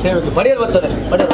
ಸೇವೆಗೆ ಪಡೆಯಲು ಬರ್ತದೆ ಪಡೆಯಲು.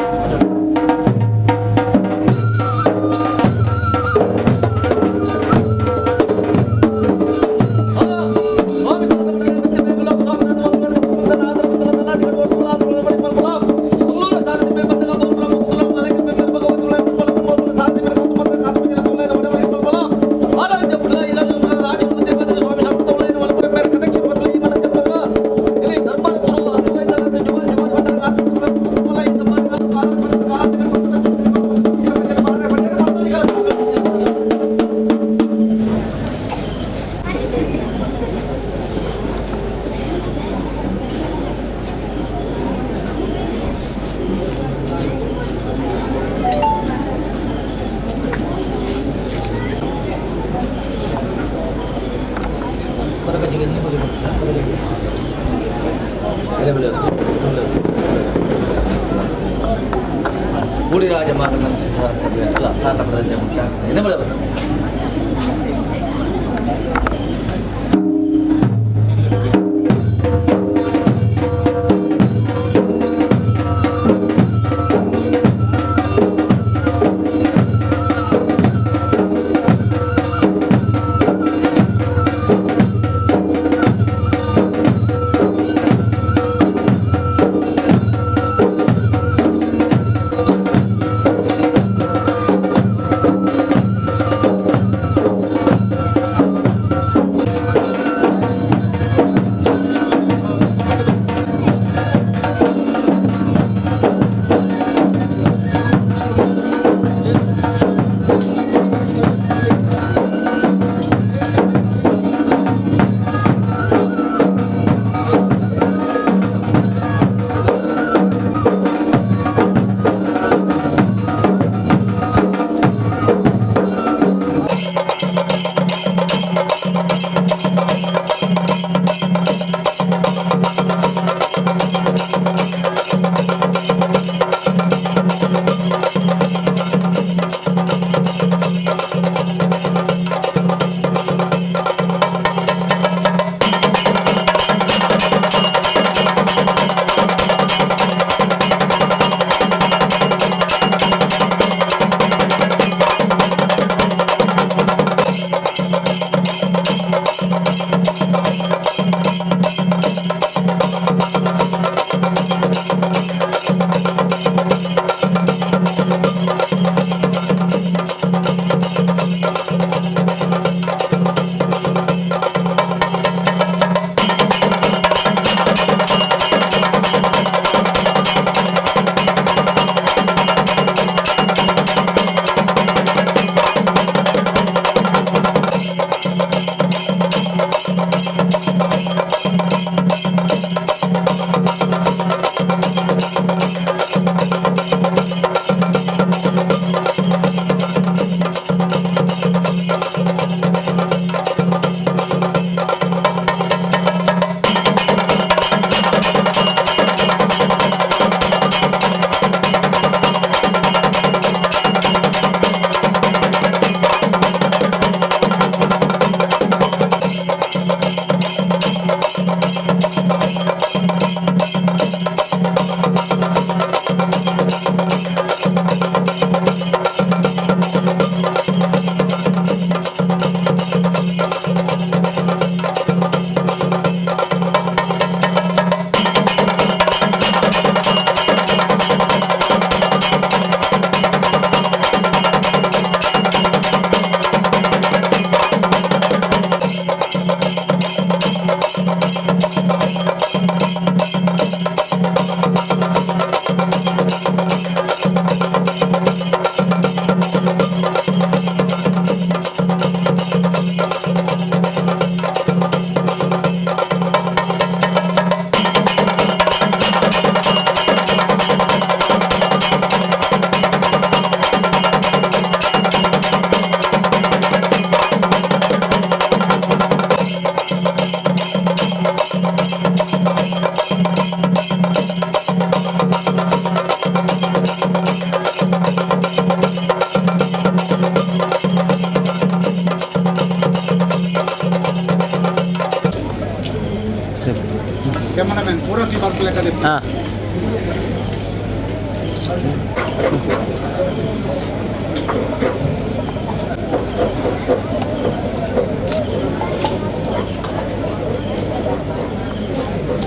ಹಾಂ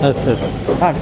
ಎಸ್ ಎಸ್ ಹಾಂ.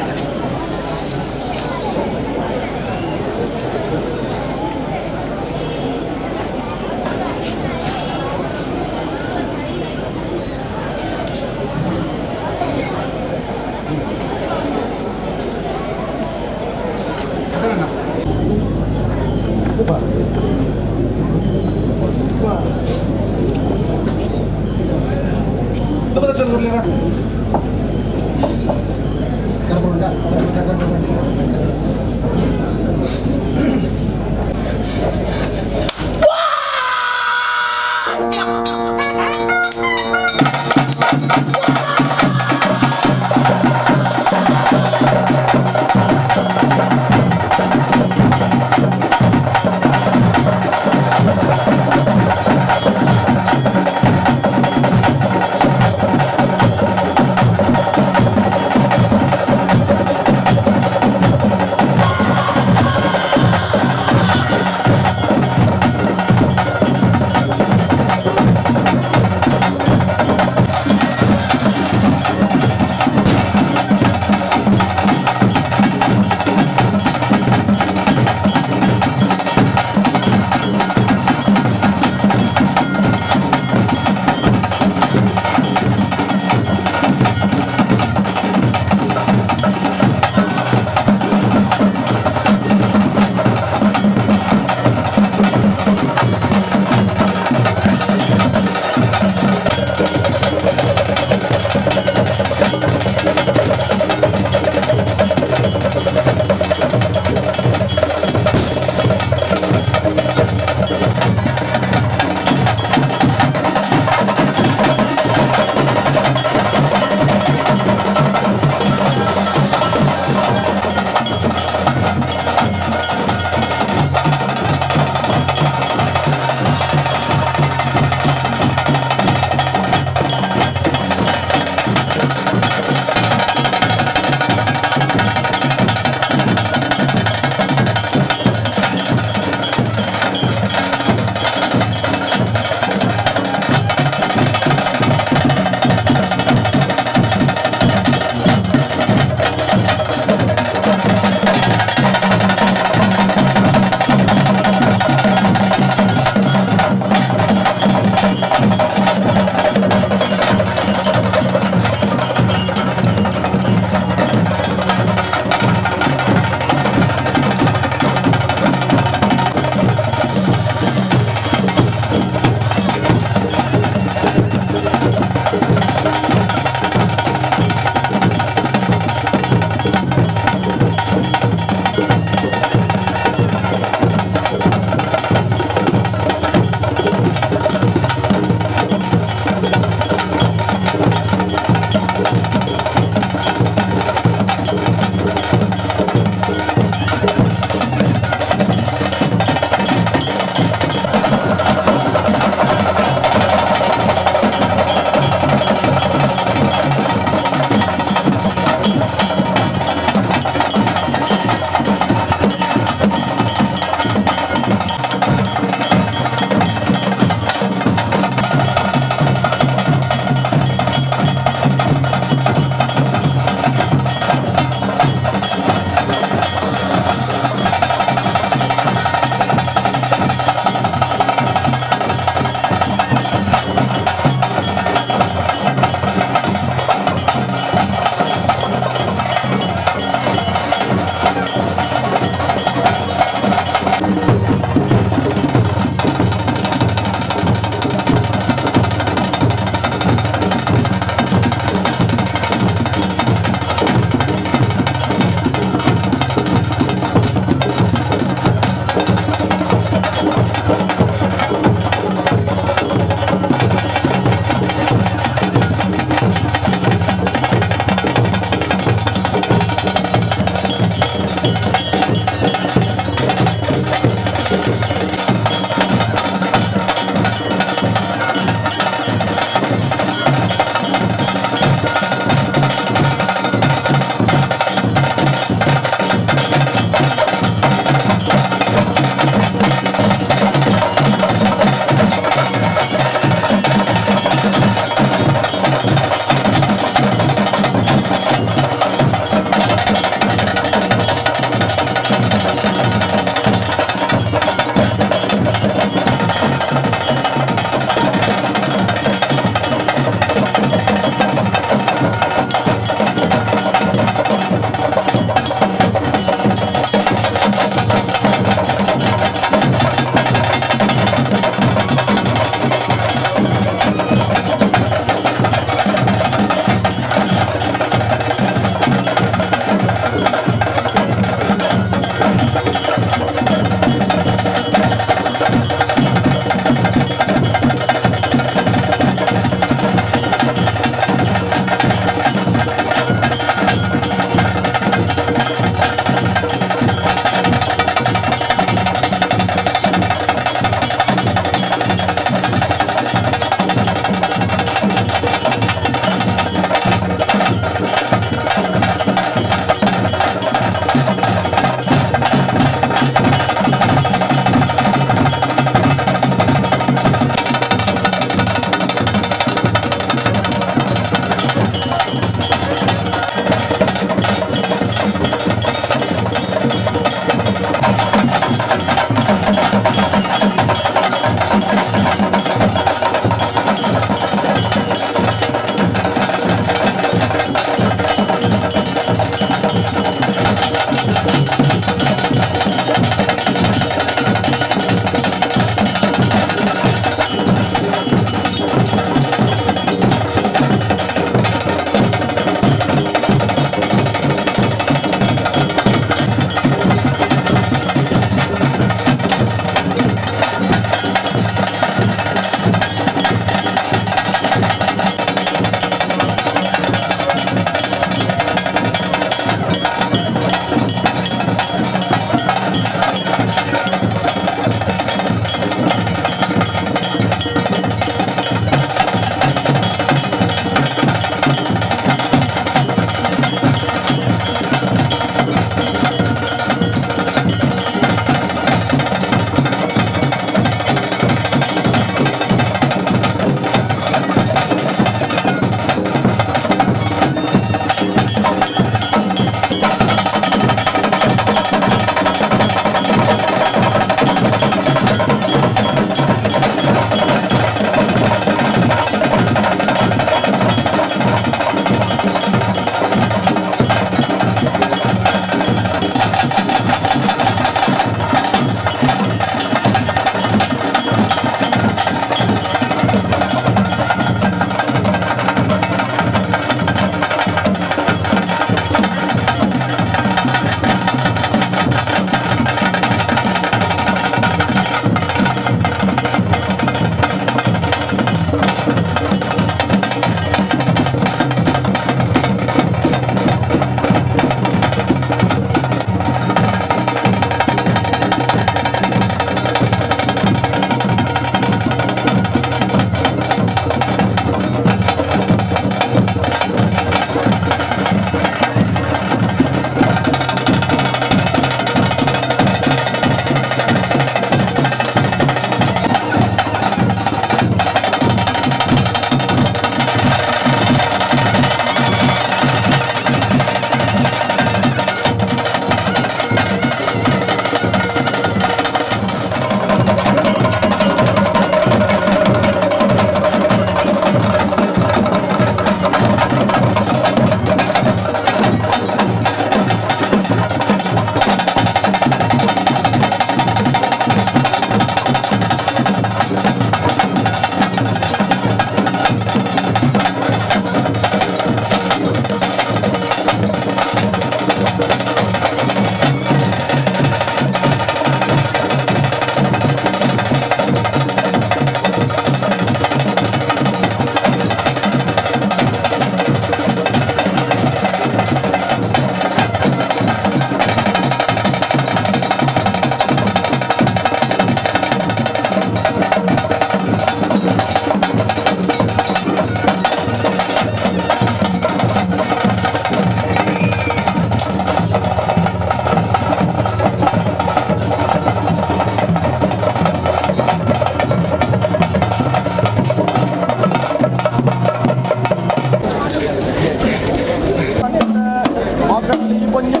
ಮಾಕಳಿ ಪಂಜು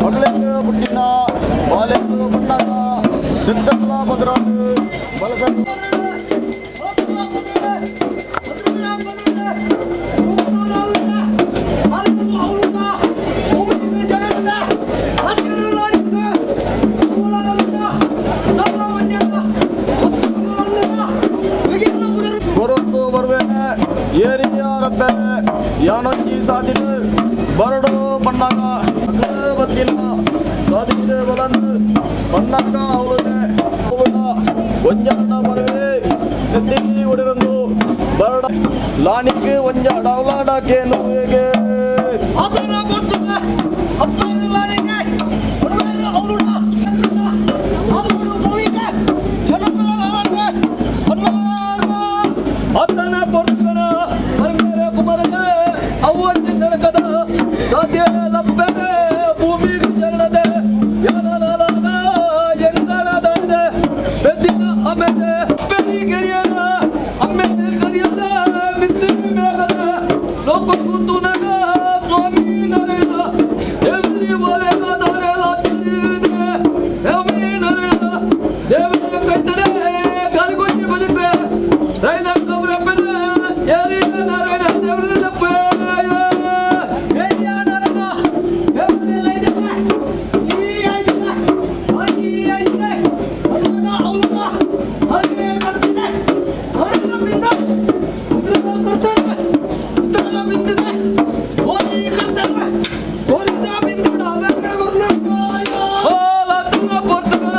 ಅಗಲೆಗ್ ಪುಟ್ಟಿನ ಬಾಲೆಗ್ ಬಣ್ಣಗ ಸಿದ್ಧಲ್ಲ ಬದರಾಡು ಬಲಗ ಬರೊಂದು ಬರುವೆನೆ ಏರಿಯಾರಪ್ಪೆ ಯಾನೊಂಜಿ ಸಾದಿಡು ಬರಡು ಬಣ್ಣಗ ಅಗಲ ಬತ್ತಿನ ಸಾದಿಡು ಬಲಂದು ಬಣ್ಣಗ ಅವಳುದೆ ಅವಳ ಒಂಜಾಡ ಬರುವೆ ನೆತ್ತಿ ಒಡಿರಂದು ಬರಡ ಲಾನಿಕ್ ಒಂಜಾಡ ಅವಲಾಡಕೇನು ಹೇಗೆ ಅತ್ತನ ಪೊರ್ತುಗನ ಪರಮೇರ ಕುಮಾರನ ಅವ್ವಜ್ಜಿ ನಡಕದ ಸಾಧ್ಯ ಲಪ್ಪೆನೆ ಭೂಮಿ ಜಗಳದೆ ಯಾಲಾಲಾಲ ಎಂದಳ ದಾಂಡೆ ಬೆದ್ದಿನ ಅಮೆದೆ ಪೆರಿ ಗೆರಿಯನ ಅಮ್ಮೆದೆ ಕರಿಯದ ಮಿತ್ತಿ ಮೇಗದ ಲೋಕ ಕೂತುನಗ ಸ್ವಾಮಿ ನರೇನ ದೇವರಿ ವಾಲೆಗ ದಾರೆ ಲಾತಿದೆ ಸ್ವಾಮಿ ನರೇನ ದೇವರ ಕೈತನೆ ಗಾಲಿಗೊಂಜಿ ಬದುಕೆ ರೈಲ ಕಬ್ರಪ್ಪನ ಏರಿ ನಾರಾಯಣ ದೇವರ ಲಪ್ಪೆ. ಓ ಪೊರ್ತುಗನ.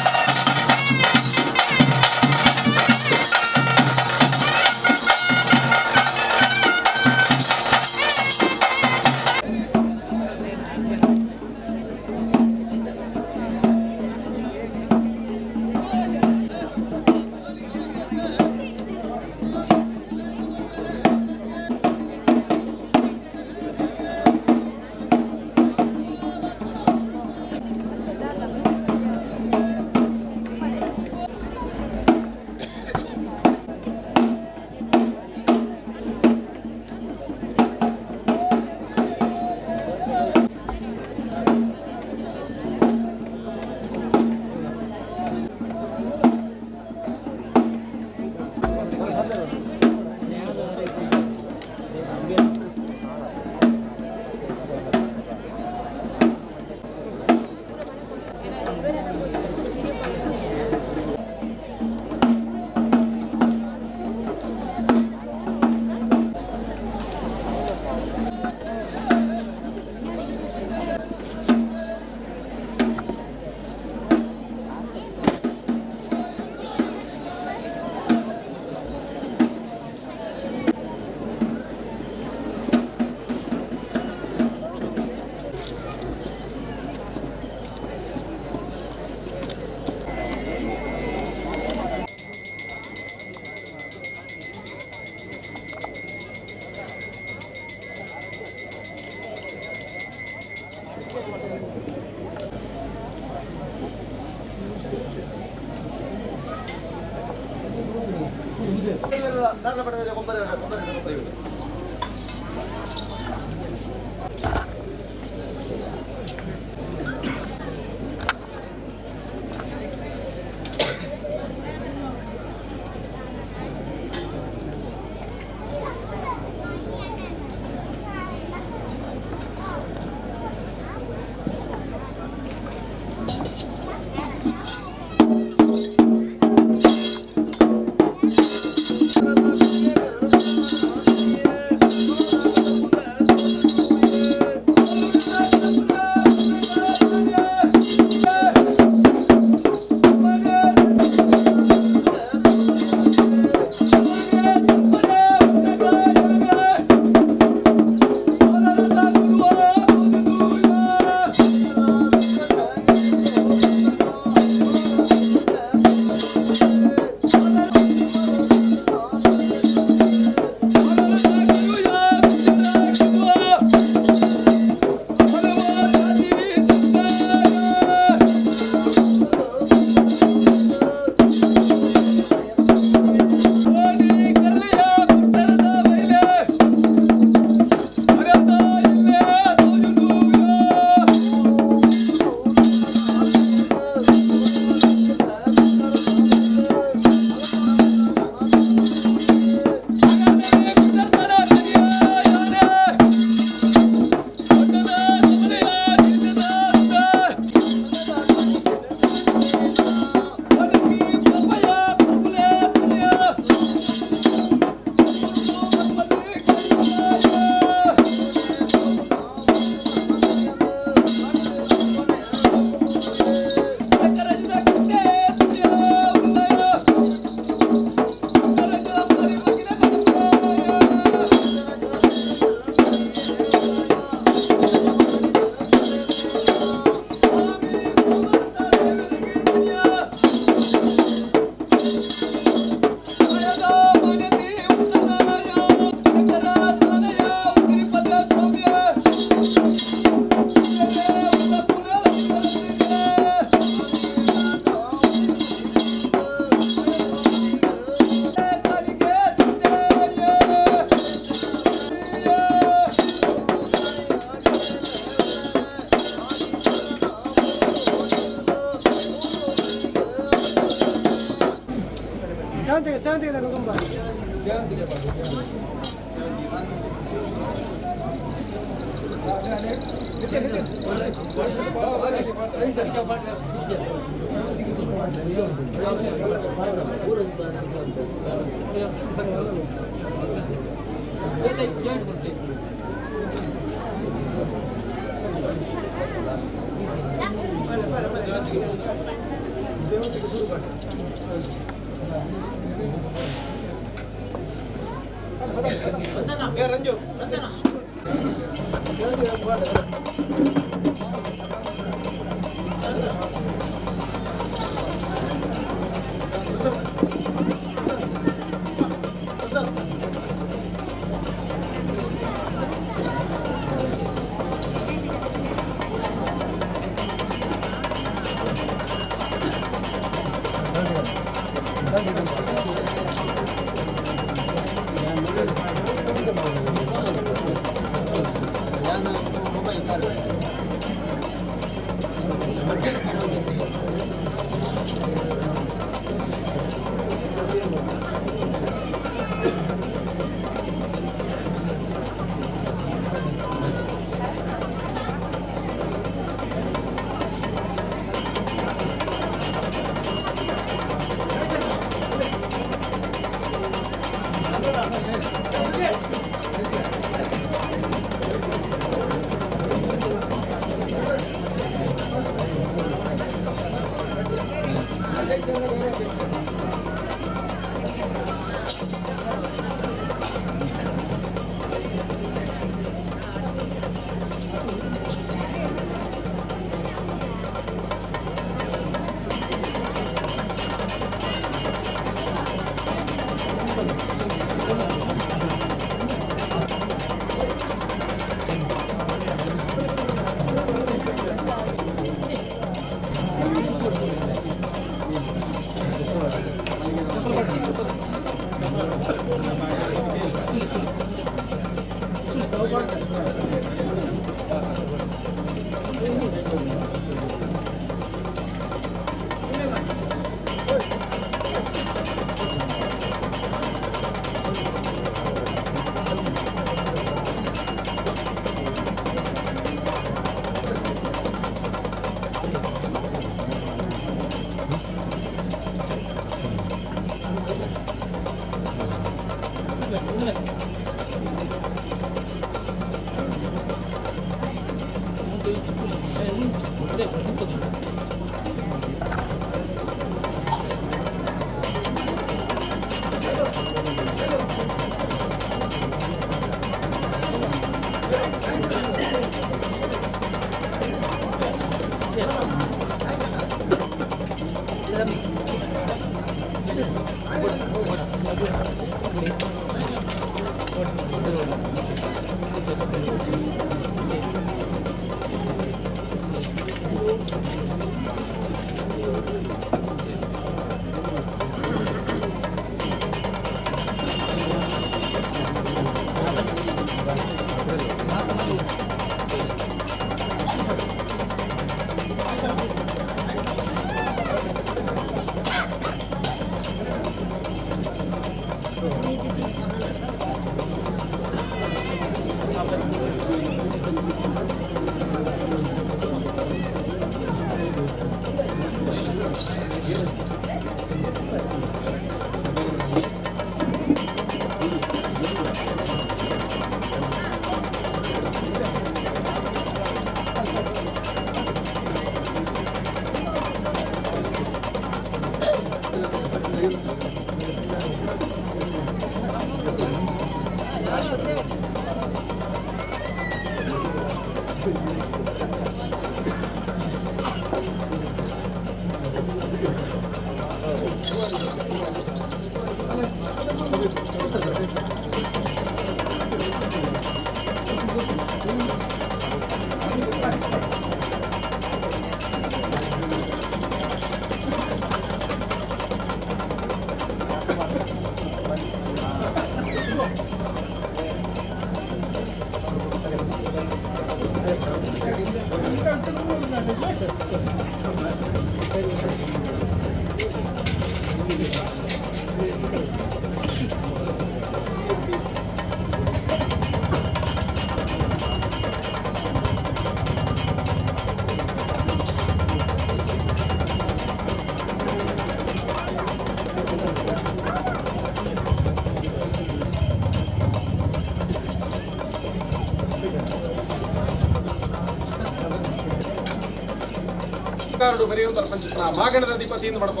ಮಾಗಣದ ಅಧಿಪತಿಯಿಂದ ಮಡಪ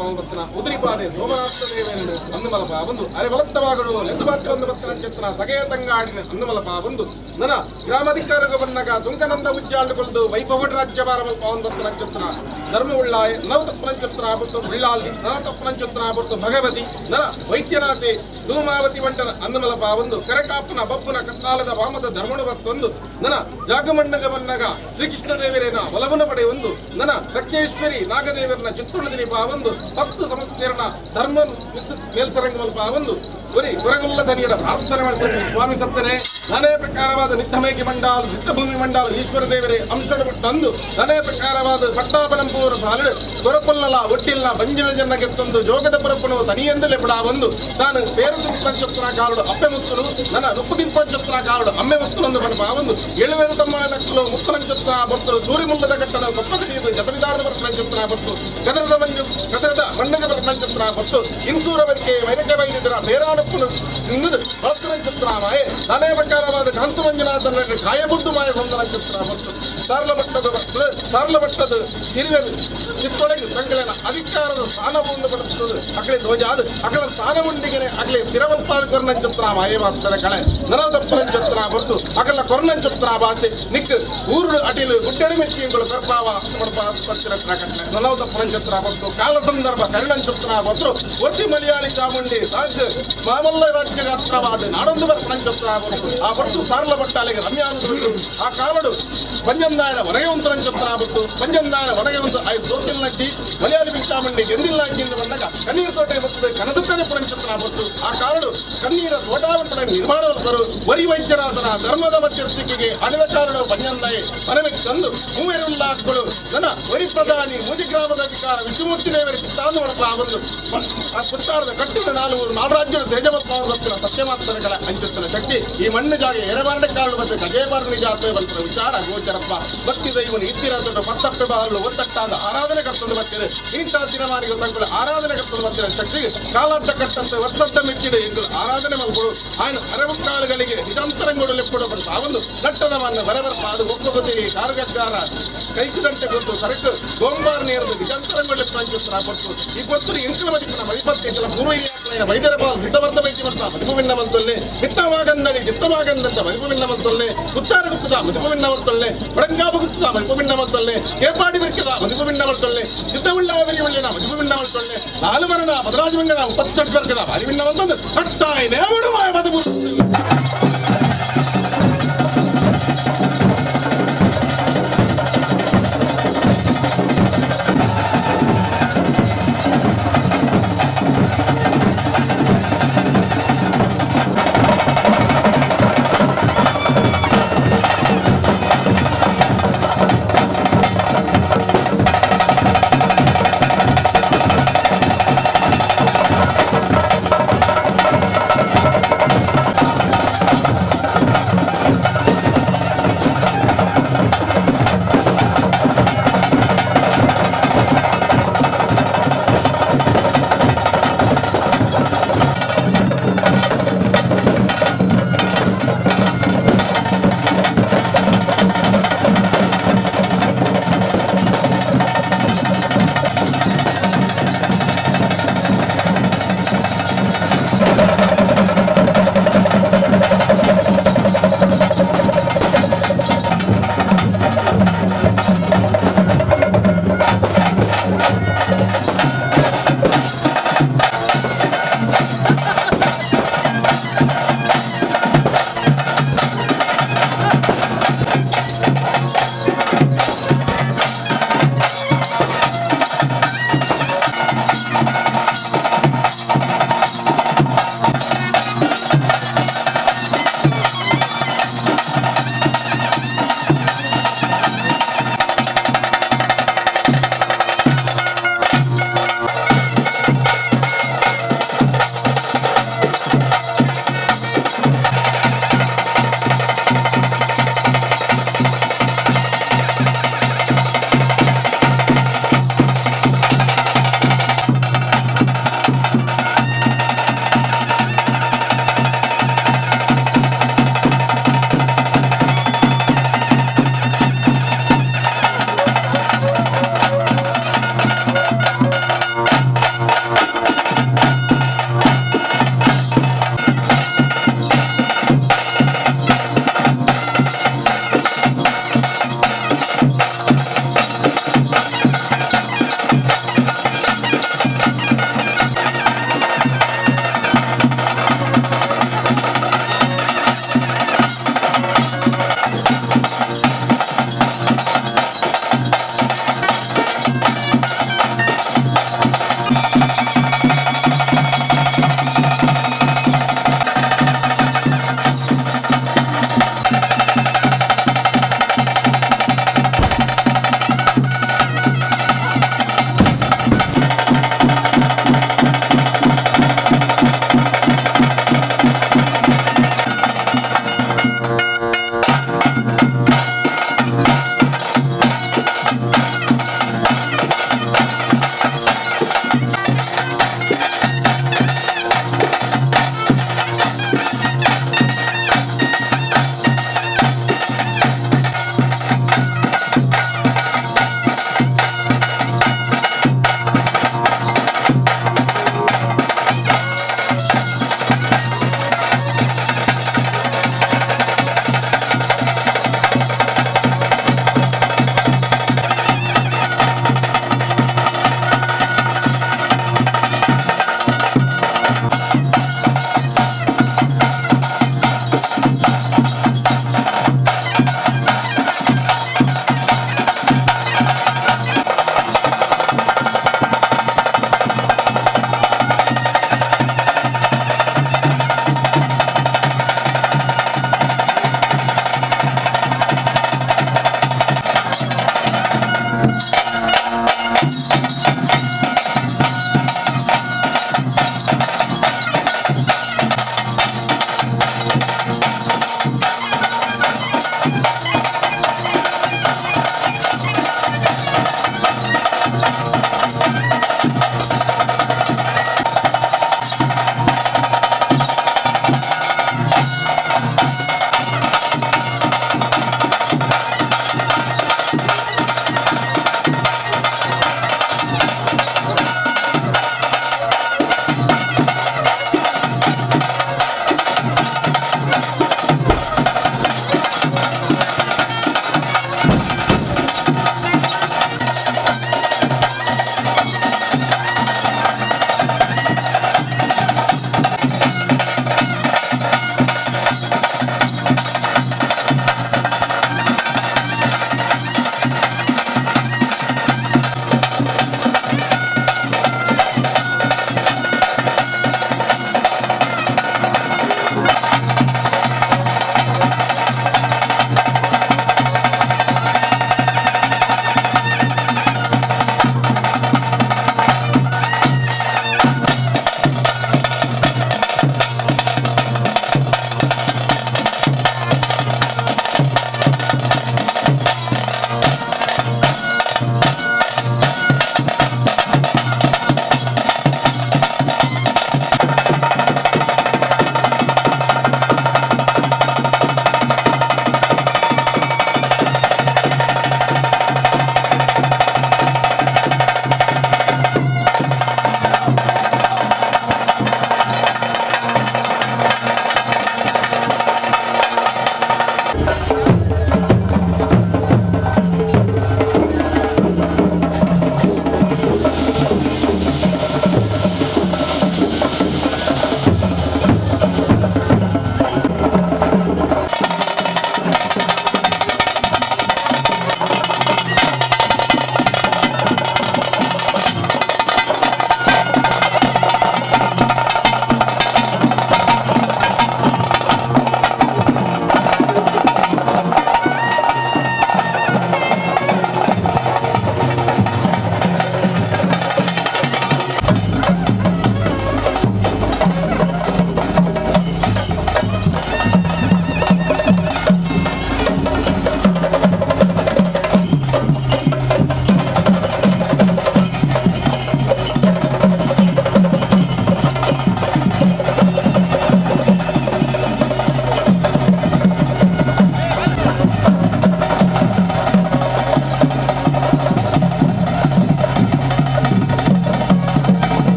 ಉದುರಿಪಾದೆ ಸೋಮನಾಥ ದೇವೇಂದ್ರ ಅಂದುಮಲಪ ಬಂದು ಅರೆ ಬಲತ್ತವಾಗಡು ಲೆತ್ತಪಾತ್ರ ಒಂದು ಬತ್ತನ ಚೆತ್ತನ ತಗೆಯ ತಂಗಾಡಿನ ಅಂದುಮಲಪ ಬಂದು ನನ ಗ್ರಾಮಾಧಿಕಾರಗ ಬನ್ನಗ ತುಂಕನಂದ ಉಜ್ಜಾಳುಕೊಳ್ದು ವೈಭವ ರಾಜ್ಯಭಾರ ಪವನ್ ಚೆತ್ತನ ಧರ್ಮ ಉಳ್ಳಾಯ ನವ ತಪ್ಪನಂಚತ್ರ ಬುಟ್ಟು ಉಳ್ಳಾಲ್ದಿ ನನ ತಪ್ಪನಂಚತ್ರ ಬುಟ್ಟು ಭಗವತಿ ನನ ವೈದ್ಯನಾಥೆ ಧೂಮಾವತಿ ಬಂಟನ ಅಂದುಮಲಪ ಬಂದು ಕರಕಾಪನ ಬಪ್ಪುನ ಕತ್ತಾಲದ ವಾಮದ ಧರ್ಮಣ ಬತ್ತೊಂದು ನನ ಜಾಗಮಣ್ಣಗ ಬನ್ನಗ ಶ್ರೀಕೃಷ್ಣ ದೇವರೇನ ಬಲವನ್ನು ಪಡೆಯೊಂದು ನನ ರಕ್ಷೇಶ್ವರಿ ನಾಗದೇವರನ ಚಿತ್ತುಳದಿನಿ ಪಾವೊಂದು 10 ಸಮಸ್ತೆರನ ಧರ್ಮ ಮೇಲ್ಸರಂಗ ಪಾವೊಂದು ಒರಿ ಹೊರಗುಲ್ಲ ಧನಿಯರ ಪ್ರಾರ್ಥನೆ ಮಾಡ್ತಾರೆ. ಸ್ವಾಮಿ ಸತ್ತನೆ ನಾನೇ ಪ್ರಕಾರವಾದ ನಿತ್ತಮೇಕಿ ಮಂಡಾಲ್ ಸಿದ್ಧಭೂಮಿ ಮಂಡಾಲ್ ಈಶ್ವರ ದೇವರೇ ಅಂಶಡು ತಂದು ನಾನೇ ಪ್ರಕಾರವಾದ ಪಟ್ಟಾಬಲಂಪೂರ ಸಾಲು ಕೊರಪೊಲ್ಲಲ ಒಟ್ಟಿಲ್ಲ ಬಂಜಿನ ಜನ್ನಗೆತ್ತೊಂದು ಜೋಗದ ಪರಪುನು ತನಿಯೆಂದಲೇ ಬಿಡ ಒಂದು ತಾನು ಪೇರು ಪಂಚತ್ರ ಕಾಲುಡು ಅಪ್ಪೆ ಮುತ್ತಲು ನನ್ನ ರುಪ್ಪುದಿಂ ಪಂಚತ್ರ ಕಾಲುಡು ಅಮ್ಮೆ ಮುತ್ತಲೊಂದು ಬಣಪ ಒಂದು ಏಳುವೇರು ತಮ್ಮ ನಕ್ಕಲು ಮುತ್ತಲಂಚತ್ರ ಬರ್ತಲು ಸೂರಿಮುಲ್ಲದ ಕಟ್ಟನ ಕೊಪ್ಪದ ಜಬರಿದಾರದ ಪಂಚತ್ರ ಬರ್ತು ಕದರದ ಮಂಜು ಕದರದ ಮಣ್ಣದ ಪಂಚತ್ರ ಬರ್ತು ಇನ್ಸೂರವರಿಗೆ ವೈರಕ ವೈದ್ಯರ ಬೇರಾಣಪ್ಪನು ಚಿತ್ರ ಮಾಯೆ ನಾನೇ ಪ್ರಕಾರವಾದ ಕಾಂತಮಂಜುನಾಥನ ಕಾಯಬುದ್ದು ಮಾಯ ಹೊಂದನ ಚಿತ್ರ ಮತ್ತು ಸಾರ್ಲ ಮಟ್ಟದ ಹಿರಿಯರು ಚಿತ್ತೊಳಗೆ ಸಂಕಲನ ಅಧಿಕಾರದ ಸ್ಥಾನವನ್ನು ಪಡೆಸುತ್ತದೆ. ಅಕಡೆ ಧ್ವಜಾದ ಅಕಲ ಸ್ಥಾನವುಂಡಿಗೆ ಅಗಲೇ ತಿರವಲ್ಪಾದ ಕೊರ್ನ ಚಿತ್ರ ಮಾಯೆ ಮಾತ್ರ ಕಳೆ ನಲದಪ್ಪನ ಚಿತ್ರ ಹೊರತು ಅಕಲ ಕೊರ್ನ ಚಿತ್ರ ಭಾಷೆ ನಿಕ್ ಊರು ಅಟಿಲು ಗುಡ್ಡಡಿ ಮೆಚ್ಚಿಗಳು ಕರ್ಪಾವ ನಲವತ್ತಪ್ಪನ ಚಿತ್ರ ಹೊರತು ಕಾಲ ಸಂದರ್ಭ ಕರುಣನ್ ಚಿತ್ರ ಹೊರತು ಒಟ್ಟಿ ಮಲಯಾಳಿ ಚಾಮುಂಡಿ ರಾಜ್ಯ ಮಾಮಲ್ಲ ರಾಜ್ಯ ಗಾತ್ರವಾದ ನಾಡೊಂದು ಬರ್ಪಣ ಚಿತ್ರ ಹೊರತು ಆ ಹೊರತು ಸಾರ್ಲ ಬಟ್ಟಾಲೆಗೆ ರಮ್ಯಾನು ಆ ಕಾವಡು ಪಂಜಂದಾಯನ ಹೊರಗೆ ಚಿತ್ರ ಬಿಟ್ಟು ಪಂಜಂದಾಯನ ಹೊರಗೆ ಒಂದು ಐದು ದೋತಿಲ್ ನಟ್ಟಿ ಮಲಯಾಳಿ ಭಿಕ್ಷಾಮಂಡಿ ಗೆಂದಿಲ್ ನಾಕಿಂದ ಬಂದಾಗ ಕಣ್ಣೀರು ತೋಟ ಬರ್ತದೆ ಕನದುಕ್ಕನೆ ಪುರಂಚಿತ್ರ ಬತ್ತು ಆ ಕಾರಡು ಕಣ್ಣೀರ ತೋಟಾವಂತರ ನಿರ್ಮಾಣವಂತರು ವರಿ ವೈದ್ಯರಾದನ ಧರ್ಮದ ಮಧ್ಯಸ್ಥಿಕೆಗೆ ಅಣಿವಚಾರಣ ಪಂಜಂದಾಯಿ ಮನವಿಗೆ ತಂದು ಮೂವೆರುಲ್ಲಾಕ್ಗಳು ನನ್ನ ವರಿ ಪ್ರಧಾನಿ ಮೂಜಿ ಗ್ರಾಮದ ಅಧಿಕಾರ ವಿಷ್ಣುಮೂರ್ತಿ ದೇವರಿಗೆ ತಾನು ಒಳಪ ಬಂದು ಆ ಪುತ್ತಾರದ ಕಟ್ಟಿದ ನಾಲ್ವರು ನಾಡರಾಜ್ಯದ ತೇಜವತ್ವಾದ ಸತ್ಯಮಾತ್ರಗಳ ಅಂಚುತ್ತಿನ ಶಕ್ತಿ ಈ ಮಣ್ಣು ಜಾಗ ಎರಬಾರಡ ಕಾರಣ ಮತ್ತು ಗಜೇಬಾರ ನಿಜ ಬಂತರ ವಿಚಾರ ಗೋಚರಪ್ಪ. ಭಕ್ತಿ ದೈವನು ಇತ್ತಿರ ಪತ್ತಪ್ಪೆ ಬಾರಲು ಒತ್ತಟ್ಟಾದ ಆರಾಧನೆ ಕರ್ತೊಂದು ಬರ್ತಾರೆ. ಇಂಥ ದಿನಮಾನಿಗೆ ತಂಗಳು ಆರಾಧನೆ ಕರ್ತೊಂದು ಬರ್ತಾರೆ. ಶಕ್ತಿ ಕಾಲಾರ್ಧ ಕಟ್ಟಂತೆ ವರ್ಷದ ಮೆಚ್ಚಿದೆ ಎಂದು ಆರಾಧನೆ ಮಲ್ಪಡು ఆయన ಅರವಕ್ಕಾಳುಗಳಿಗೆ ನಿಜಾಂತರಂಗೊಡು ಲೆಪ್ಪಡು ಬಂತ ಆ ಒಂದು ನಟ್ಟದವನ್ನು ಬರಬರ್ಪ ಅದು ಒಪ್ಪುಗತಿ ಕಾರ್ಗಗ್ಗಾರ ಕೈಕುದಂಟೆ ಗೊತ್ತು ಸರಕು ಗೋಂಬಾರ್ ನೇರದು ನಿಜಾಂತರಂಗೊಳ್ಳೆ ಪ್ರಾಂಚುತ್ತರ ಕೊಟ್ಟು ಈ ಕೊತ್ತು ಎಂಕಲ ಬದಿಕನ ಮಡಿಪತ್ತೆಂಕಲ ಪೂರ್ವ ಹಿರಿಯಾಕ್ಲೈನ ವೈದ್ಯರ ಬಾಲ ಸಿದ್ಧಬರ್ತ ಬೈತಿ ಬಂತ ಮದಿಪುವಿನ್ನ ಮಂತೊಲ್ಲೆ ಮಿತ್ತವಾಗಂದಳಿ ಚಿತ್ತವಾಗಂದಂತ ಮದಿಪುವಿನ್ನ ಮಂತೊಲ್ಲೆ ಉತ್ತಾರ ಗುತ್ತದ ಮದಿಪುವಿನ್ನ ಮಂತೊಲ್ಲೆ ಒಡಂಗಾಬು ಗುತ್ತದ ಮದಿಪುವಿನ್ನ ಮಂತೊಲ್ಲೆ ಕೇಪಾಡಿ ಬಿರ್ಕದ ಮದಿಪುವಿನ್ನ ಮಂತೊಲ್ಲೆ ಸಿದ್ಧವುಳ್ಳಾವರಿ ಉಳ್ಳಿನ ಮದಿಪುವಿನ್ನ ಮಂತೊಲ್ಲೆ ನಾಲು ಮರಣ ಮದರಾಜ ಮುಪ್ಪತ್ತೆಂಟು ವರ್ಗದ ಅರಿವಿನ್ನ ಮಂತೊಂದು ಕಟ್ಟಾಯಿ ನೇಮಡು ಮದುಪು.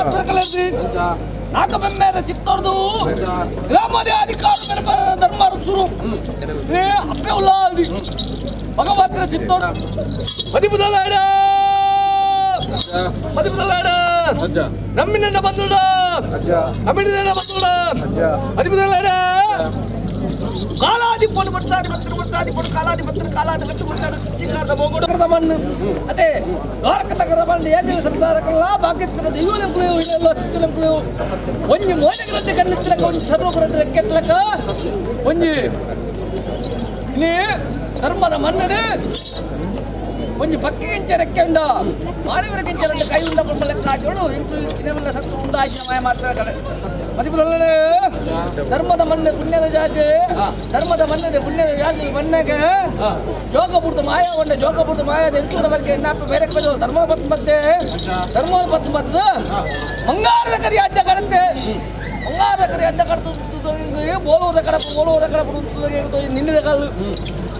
ಭಗವಂತಕಲಸಿ ನಾಕಬೆಮ್ಮೇರ ಚಿತ್ತೋರ್ದು ಗ್ರಾಮದ ಅಧಿಕಾರ ಧರ್ಮ ಸುರು ಅಪ್ಪೆ ಉಲ್ಲಾದಿ ಭಗವಂತನ ಚಿತ್ತೋರ್ ಮದಿಪುದಲಾಡ ಮದಿಪುದಲಾಡ ನಮ್ಮಿನ ಬಂದುಡ ನಮ್ಮಿನ ಬಂದುಡ ಮದಿಪುದಲಾಡ ಕಾಲಾದಿ ಪೊಣ್ಣು ಪಡ್ಸಾದಿ ಪತ್ರ ಪಡ್ಸಾದಿ ಪೊಣ್ಣು ಕಾಲಾದಿ ಪತ್ರ ಕಾಲಾದಿ ಪತ್ರ ಪಡ್ಸಾದಿ ಸಿಸಿಕಾರದ ಮೋಗೋಡು ಮಣ್ಣು ಅದೇ ದ್ವಾರಕತಕದ ಮಣ್ಣು ಏಕಲ ಸಂಸಾರಕಲ್ಲ ಭಾಗ್ಯತ್ರ ದೈವಲಂಕುಲು ಇದೆಲ್ಲ ಚಿತ್ತಲಂಕುಲು ಒಂಜಿ ಮೋದಕರಂತೆ ಕಣ್ಣಿತ್ತಲಕ ಒಂಜಿ ಸರ್ವಕರಂತೆ ರೆಕ್ಕೆತ್ತಲಕ ಒಂಜಿ ಇಲ್ಲಿ ಧರ್ಮದ ಮಣ್ಣು ಒಂಜಿ ಪಕ್ಕಿಗೆಂಚ ರೆಕ್ಕೆ ಉಂಡ ಮಾನವರಿಗೆಂಚ ರೆಂಡು ಕೈ ಉಂಡ ಪಂಡ ಲೆಕ್ಕ ಹಾಕಿಯೋಡು ಇಂಕು ಇನೆಲ್ಲ ಸತ್ತು ಉಂಡಾಯಿನ ಮಾಯ ಮಾಡ್ತಾರೆ ಕಡೆ ಮದಿಪುದಲ್ಲೇ ಧರ್ಮದ ಮಣ್ಣು ಪುಣ್ಯದ ಜಾಗೆ ಧರ್ಮದ ಮಣ್ಣು ಪುಣ್ಯದ ಜಾಗೆ ಮಣ್ಣಗೆ ಜೋಗಪುರದ ಮಾಯ ಉಂಡ ಜೋಗಪುರದ ಮಾಯ ಎಂಚೂರ ಬಗ್ಗೆ ಎಣ್ಣಪ್ಪ ಬೇರೆ ಕಡೆ ಧರ್ಮ ಪತ್ತು ಮತ್ತೆ ಧರ್ಮದ ಪತ್ತು ಮತ್ತದ ಬಂಗಾರದ ಕರಿ ಅಡ್ಡ ಕಡಂತೆ ಬಂಗಾರದ ಕರಿ ಅಡ್ಡ ಕಡತು ಬೋಲೂರದ ಕಡಪು ಬೋಲೂರದ ಕಡಪು ನಿನ್ನಿದ ಕಾಲು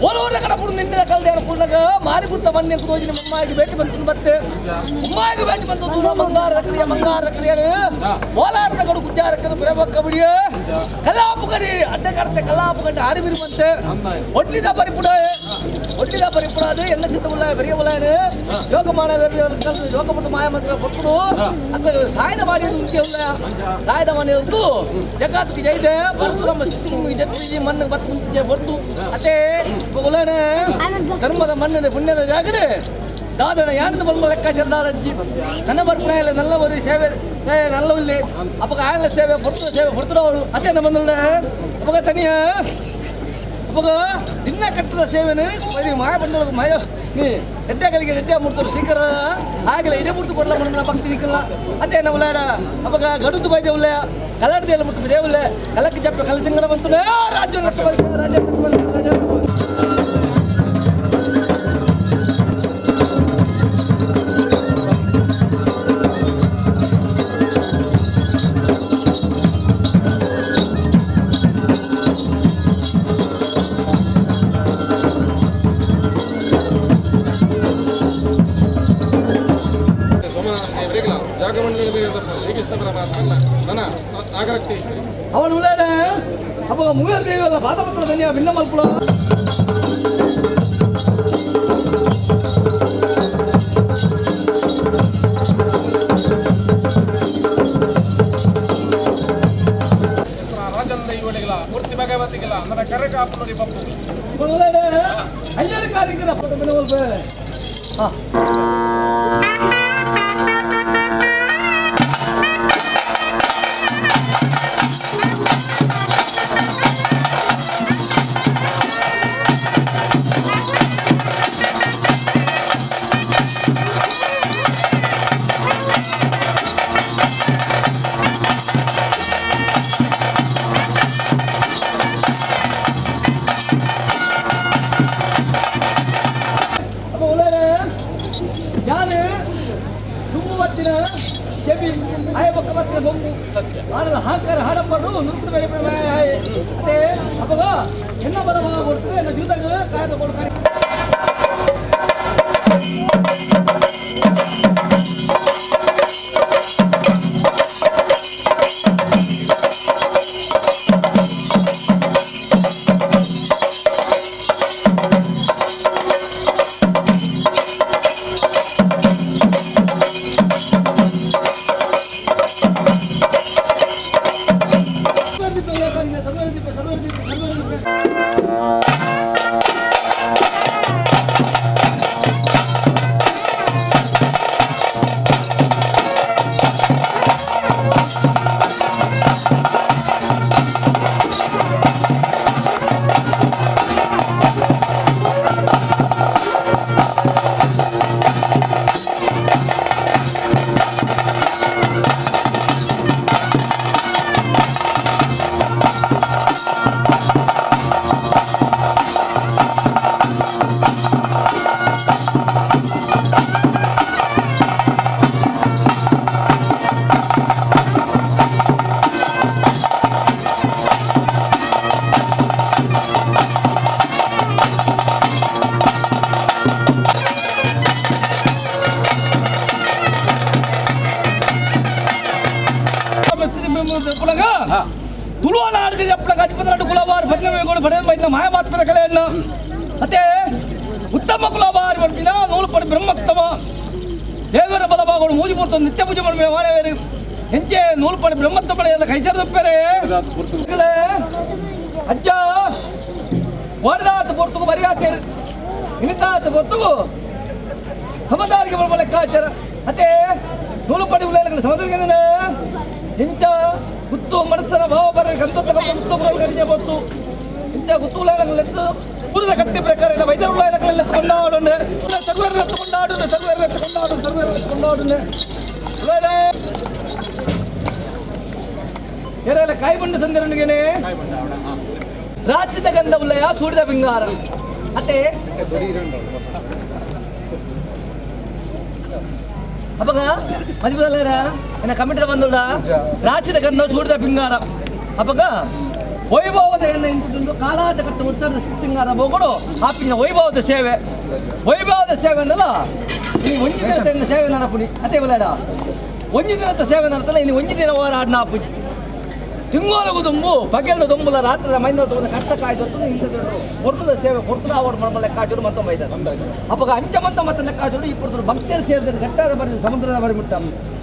ಬೋಲೂರದ ಕಡಪು ನಿನ್ನಿದ ಕಾಲು ಯಾರು ಪುಣ್ಣಗ ಮಾರಿ ಪುಟ್ಟ ಮಣ್ಣೆ ತೋಜಿನ ಮಮ್ಮಾಗಿ ಭೇಟಿ ಬಂತು ಮತ್ತೆ ಮಮ್ಮಾಗಿ ಭೇಟಿ ಬಂತು ಬಂಗಾರದ ಕರಿಯ ಬಂಗಾರದ ಕರಿಯ ಬೋಲಾರದ ಕಡು ಗುಜ್ಜಾರ ಪ್ರೇಮ ಕಬಡಿಯ ಕಲ್ಲಾಪು ಕರಿ ಅಡ್ಡ ಕಡತೆ ಕಲ್ಲಾಪು ಕಟ್ಟ ಆರಿಬಿರಿ ಬಂತೆ ಒಡ್ಲಿದ ಪರಿಪುಡ ಒಡ್ಲಿದ ಪರಿಪುಡ ಅದು ಎನ್ನ ಸಿದ್ಧ ಉಳ್ಳ பெரிய ಉಳ್ಳಾರು ಯೋಗಮಾನ ಯೋಗಪುಟ್ಟ ಮಾಯ ಮಂತ್ರ ಕೊಟ್ಟುಡು ಅಕ್ಕ ಸಾಯದ ಮಾಡಿ ಉಳ್ಳ ಸಾಯದ ಮಾಡಿ ಉಂಟು ಜಗತ್ತಿಗೆ ಜೈದೆ ಪರಶುರಾಮ ಸಿಟ್ಟು ಜತ್ತಿ ಮಣ್ಣು ಬತ್ತು ಮುಂಚೆ ಹೊರತು ಅದೇ ಉಳ್ಳಾನೆ ಧರ್ಮದ ಮಣ್ಣಿನ ಪುಣ್ಯದ ಜಾಗಡೆ ದಾದನ ಯಾನದ ಬೊಮ್ಮ ಲೆಕ್ಕಾಚಾರ ದಾದಜ್ಜಿ ನನ್ನ ಬರ್ಪಣ ಇಲ್ಲ ನಲ್ಲ ஒரு ಸೇವೆ நல்ல ಇಲ್ಲಿ ಅಪ್ಪಗ ಆಯನ ಸೇವೆ ಕೊಡ್ತು ಸೇವೆ ಕೊಡ್తున్నారు ಅದೇ ನಮ್ಮ ಬಂದ ಅಪ್ಪಗ ತನಿಯ ಅಪ್ಪಗ ದಿನ ಕಟ್ಟದ ಸೇವೆನು ಬರೀ ಮಾಯ ಬಂದ ಮಾಯ ನೀ ಎಡ್ಡೆ ಕಲಿಗೆ ಎಡ್ಡೆ ಮುಡ್ತರು ಶೀಕರ ಆಗಲ ಇಡೇ ಮುಡ್ತು ಕೊಡಲ ಮಣ್ಣ ಭಕ್ತಿ ನಿಕ್ಕಲ್ಲ ಅದೇ ನಮ್ಮ ಉಳ್ಳಾಡ ಅಪ್ಪಗ ಗಡುದು ಬೈದೆ ಉಳ್ಳ ಕಲಾಡದೆಲ್ಲ ಮುಟ್ಟು ದೇವುಳ್ಳೆ ಕಲಕ್ಕೆ ಚಪ್ಪ ಕಲಸಿಂಗನ ಬಂತು ರಾಜ್ಯ ರಾಜ್ಯ ರಾಜ್ಯ ಅವನು ಉಳ್ಳಾಡ ಅಪ್ಪ ಮುಗಿದ ಪಾದಪತ್ರ ಧನ್ಯ ಭಿನ್ನ ಮಲ್ಪುಡ ರಾಜಂದ ಇವಳಿಗಳ ಮೂರ್ತಿ ಭಗವತಿಗಳ ನನ್ನ ಕರೆ ಕಾಪುನರಿ ಪಪ್ಪು ಉಳ್ಳಾಡ ಅಯ್ಯರ ಕಾರ್ಯಕ್ರಮ ಭಿನ್ನ ಮಲ್ಪ ಹಾ என்ன பதமாக கொடுத்து என்ன ஜூதாங்க காயத்தை போட்டு ಪುಲಗ ತುಳುವ ನಾಡಿಗೆ ಎಪ್ಪಳ ಗಜಪತಿ ಕುಲವಾರು ಪದ್ಮಗಳು ಪಡೆದ ಬೈದ ಮಾಯಮಾತ್ಮದ ಕಲೆಯನ್ನು ಅದೇ ಉತ್ತಮ ಕುಲವಾರು ಪಡ್ಪಿನ ನೂಲು ಪಡೆ ಬ್ರಹ್ಮೋತ್ತಮ ದೇವರ ಬಲಭಾಗಗಳು ಮೂಜಿ ಪೂರ್ತ ನಿತ್ಯ ಪೂಜೆ ಮಾಡುವ ಮಾನವೇರು ಹೆಂಚೆ ನೂಲು ಪಡೆ ಬ್ರಹ್ಮತ್ವ ಪಡೆಯಲ್ಲ ಕೈಸರದಪ್ಪರೆ ಅಜ್ಜ ವರದಾತ ಪೊರ್ತುಗು ಬರಿಯಾತೇರು ಇನಿತಾತ ಪೊರ್ತುಗು ಸಮದಾರಿಗೆ ಬರುವ ಲೆಕ್ಕಾಚಾರ ಅದೇ ನೂಲು ಪಡಿ ಉಳ್ಳ ಸಮುದ್ರಕ್ಕೆ ಇಂಚ ಗುತ್ತು ಮನಸ್ಸನ ಭಾವ ಬರ ಗಂಧದ ಗುತ್ತು ಕಡಿಜೆ ಬತ್ತು ಇಂಚ ಗುತ್ತು ಉಳ್ಳಾಯನಗಳೆತ್ತು ಪುರದ ಕಟ್ಟಿ ಪ್ರಕಾರ ವೈದ್ಯರು ಉಳ್ಳಾಯನಗಳೆಲ್ಲ ಕೊಂಡಾಡುಂಡೆ ಸರ್ವೇರು ಕೊಂಡಾಡುಂಡೆ ಸರ್ವೇರು ಕೊಂಡಾಡು ಸರ್ವೇರು ಕೊಂಡಾಡುಂಡೆ ಏರೆಲ್ಲ ಕಾಯಿ ಬಂಡು ಸಂದಿರನಿಗೇನೆ ರಾಚಿದ ಗಂಧ ಉಲ್ಲಯ ಸೂಡಿದ ಬಿಂಗಾರ ಅತ್ತೆ ಅಪ್ಪಗ ಮದಿಪದಲ್ಲೇಡ ಎನ್ನ ಕಮಿಟಿದ ಬಂದುಡ ರಾಚಿದ ಗಂಧ ಸೂಡಿದ ಪಿಂಗಾರ ಅಪ್ಪಗ ವೈಭವದ ಎಣ್ಣೆ ಇಂತಿದ್ದು ಕಾಲಾದ ಕಟ್ಟು ಉತ್ಸವದ ಸಿಂಗಾರ ಬೋಗಡು ಆಪಿನ ವೈಭವದ ಸೇವೆ ವೈಭವದ ಸೇವೆ ಅನ್ನಲ್ಲ ಇಲ್ಲಿ ಒಂಜಿ ದಿನದ ಸೇವೆ ನಡಪುಡಿ ಅದೇ ಬಲ್ಲೇಡ ಒಂಜಿ ದಿನದ ಸೇವೆ ನಡತಲ್ಲ ಇಲ್ಲಿ ಒಂಜಿ ದಿನ ಹೋರಾಡ್ನ ಆಪುಜಿ ತಿಂಗೋಲಗು ದುಂಬು ಪಗೆಲ್ದ ದುಂಬುಲ ರಾತ್ರಿದ ಮೈಂದ ತಗೊಂಡು ಕಷ್ಟ ಕಾಯ್ದು ಇಂಥ ಹೊರ್ತದ ಸೇವೆ ಹೊರ್ತದ ಅವರು ಮರ್ಮ ಲೆಕ್ಕಾಚರು ಮತ್ತೊಮ್ಮೆ ಇದ್ದಾರೆ ಅಪ್ಪಗ ಅಂಚ ಮಂತ ಮತ್ತೆ ಲೆಕ್ಕಾಚರು ಇಪ್ಪತ್ತು ಭಕ್ತಿಯರು ಸೇರಿದ ಗಟ್ಟಾದ ಬರಿ ಸಮುದ್ರದ ಬರಿ ಮುಟ್ಟ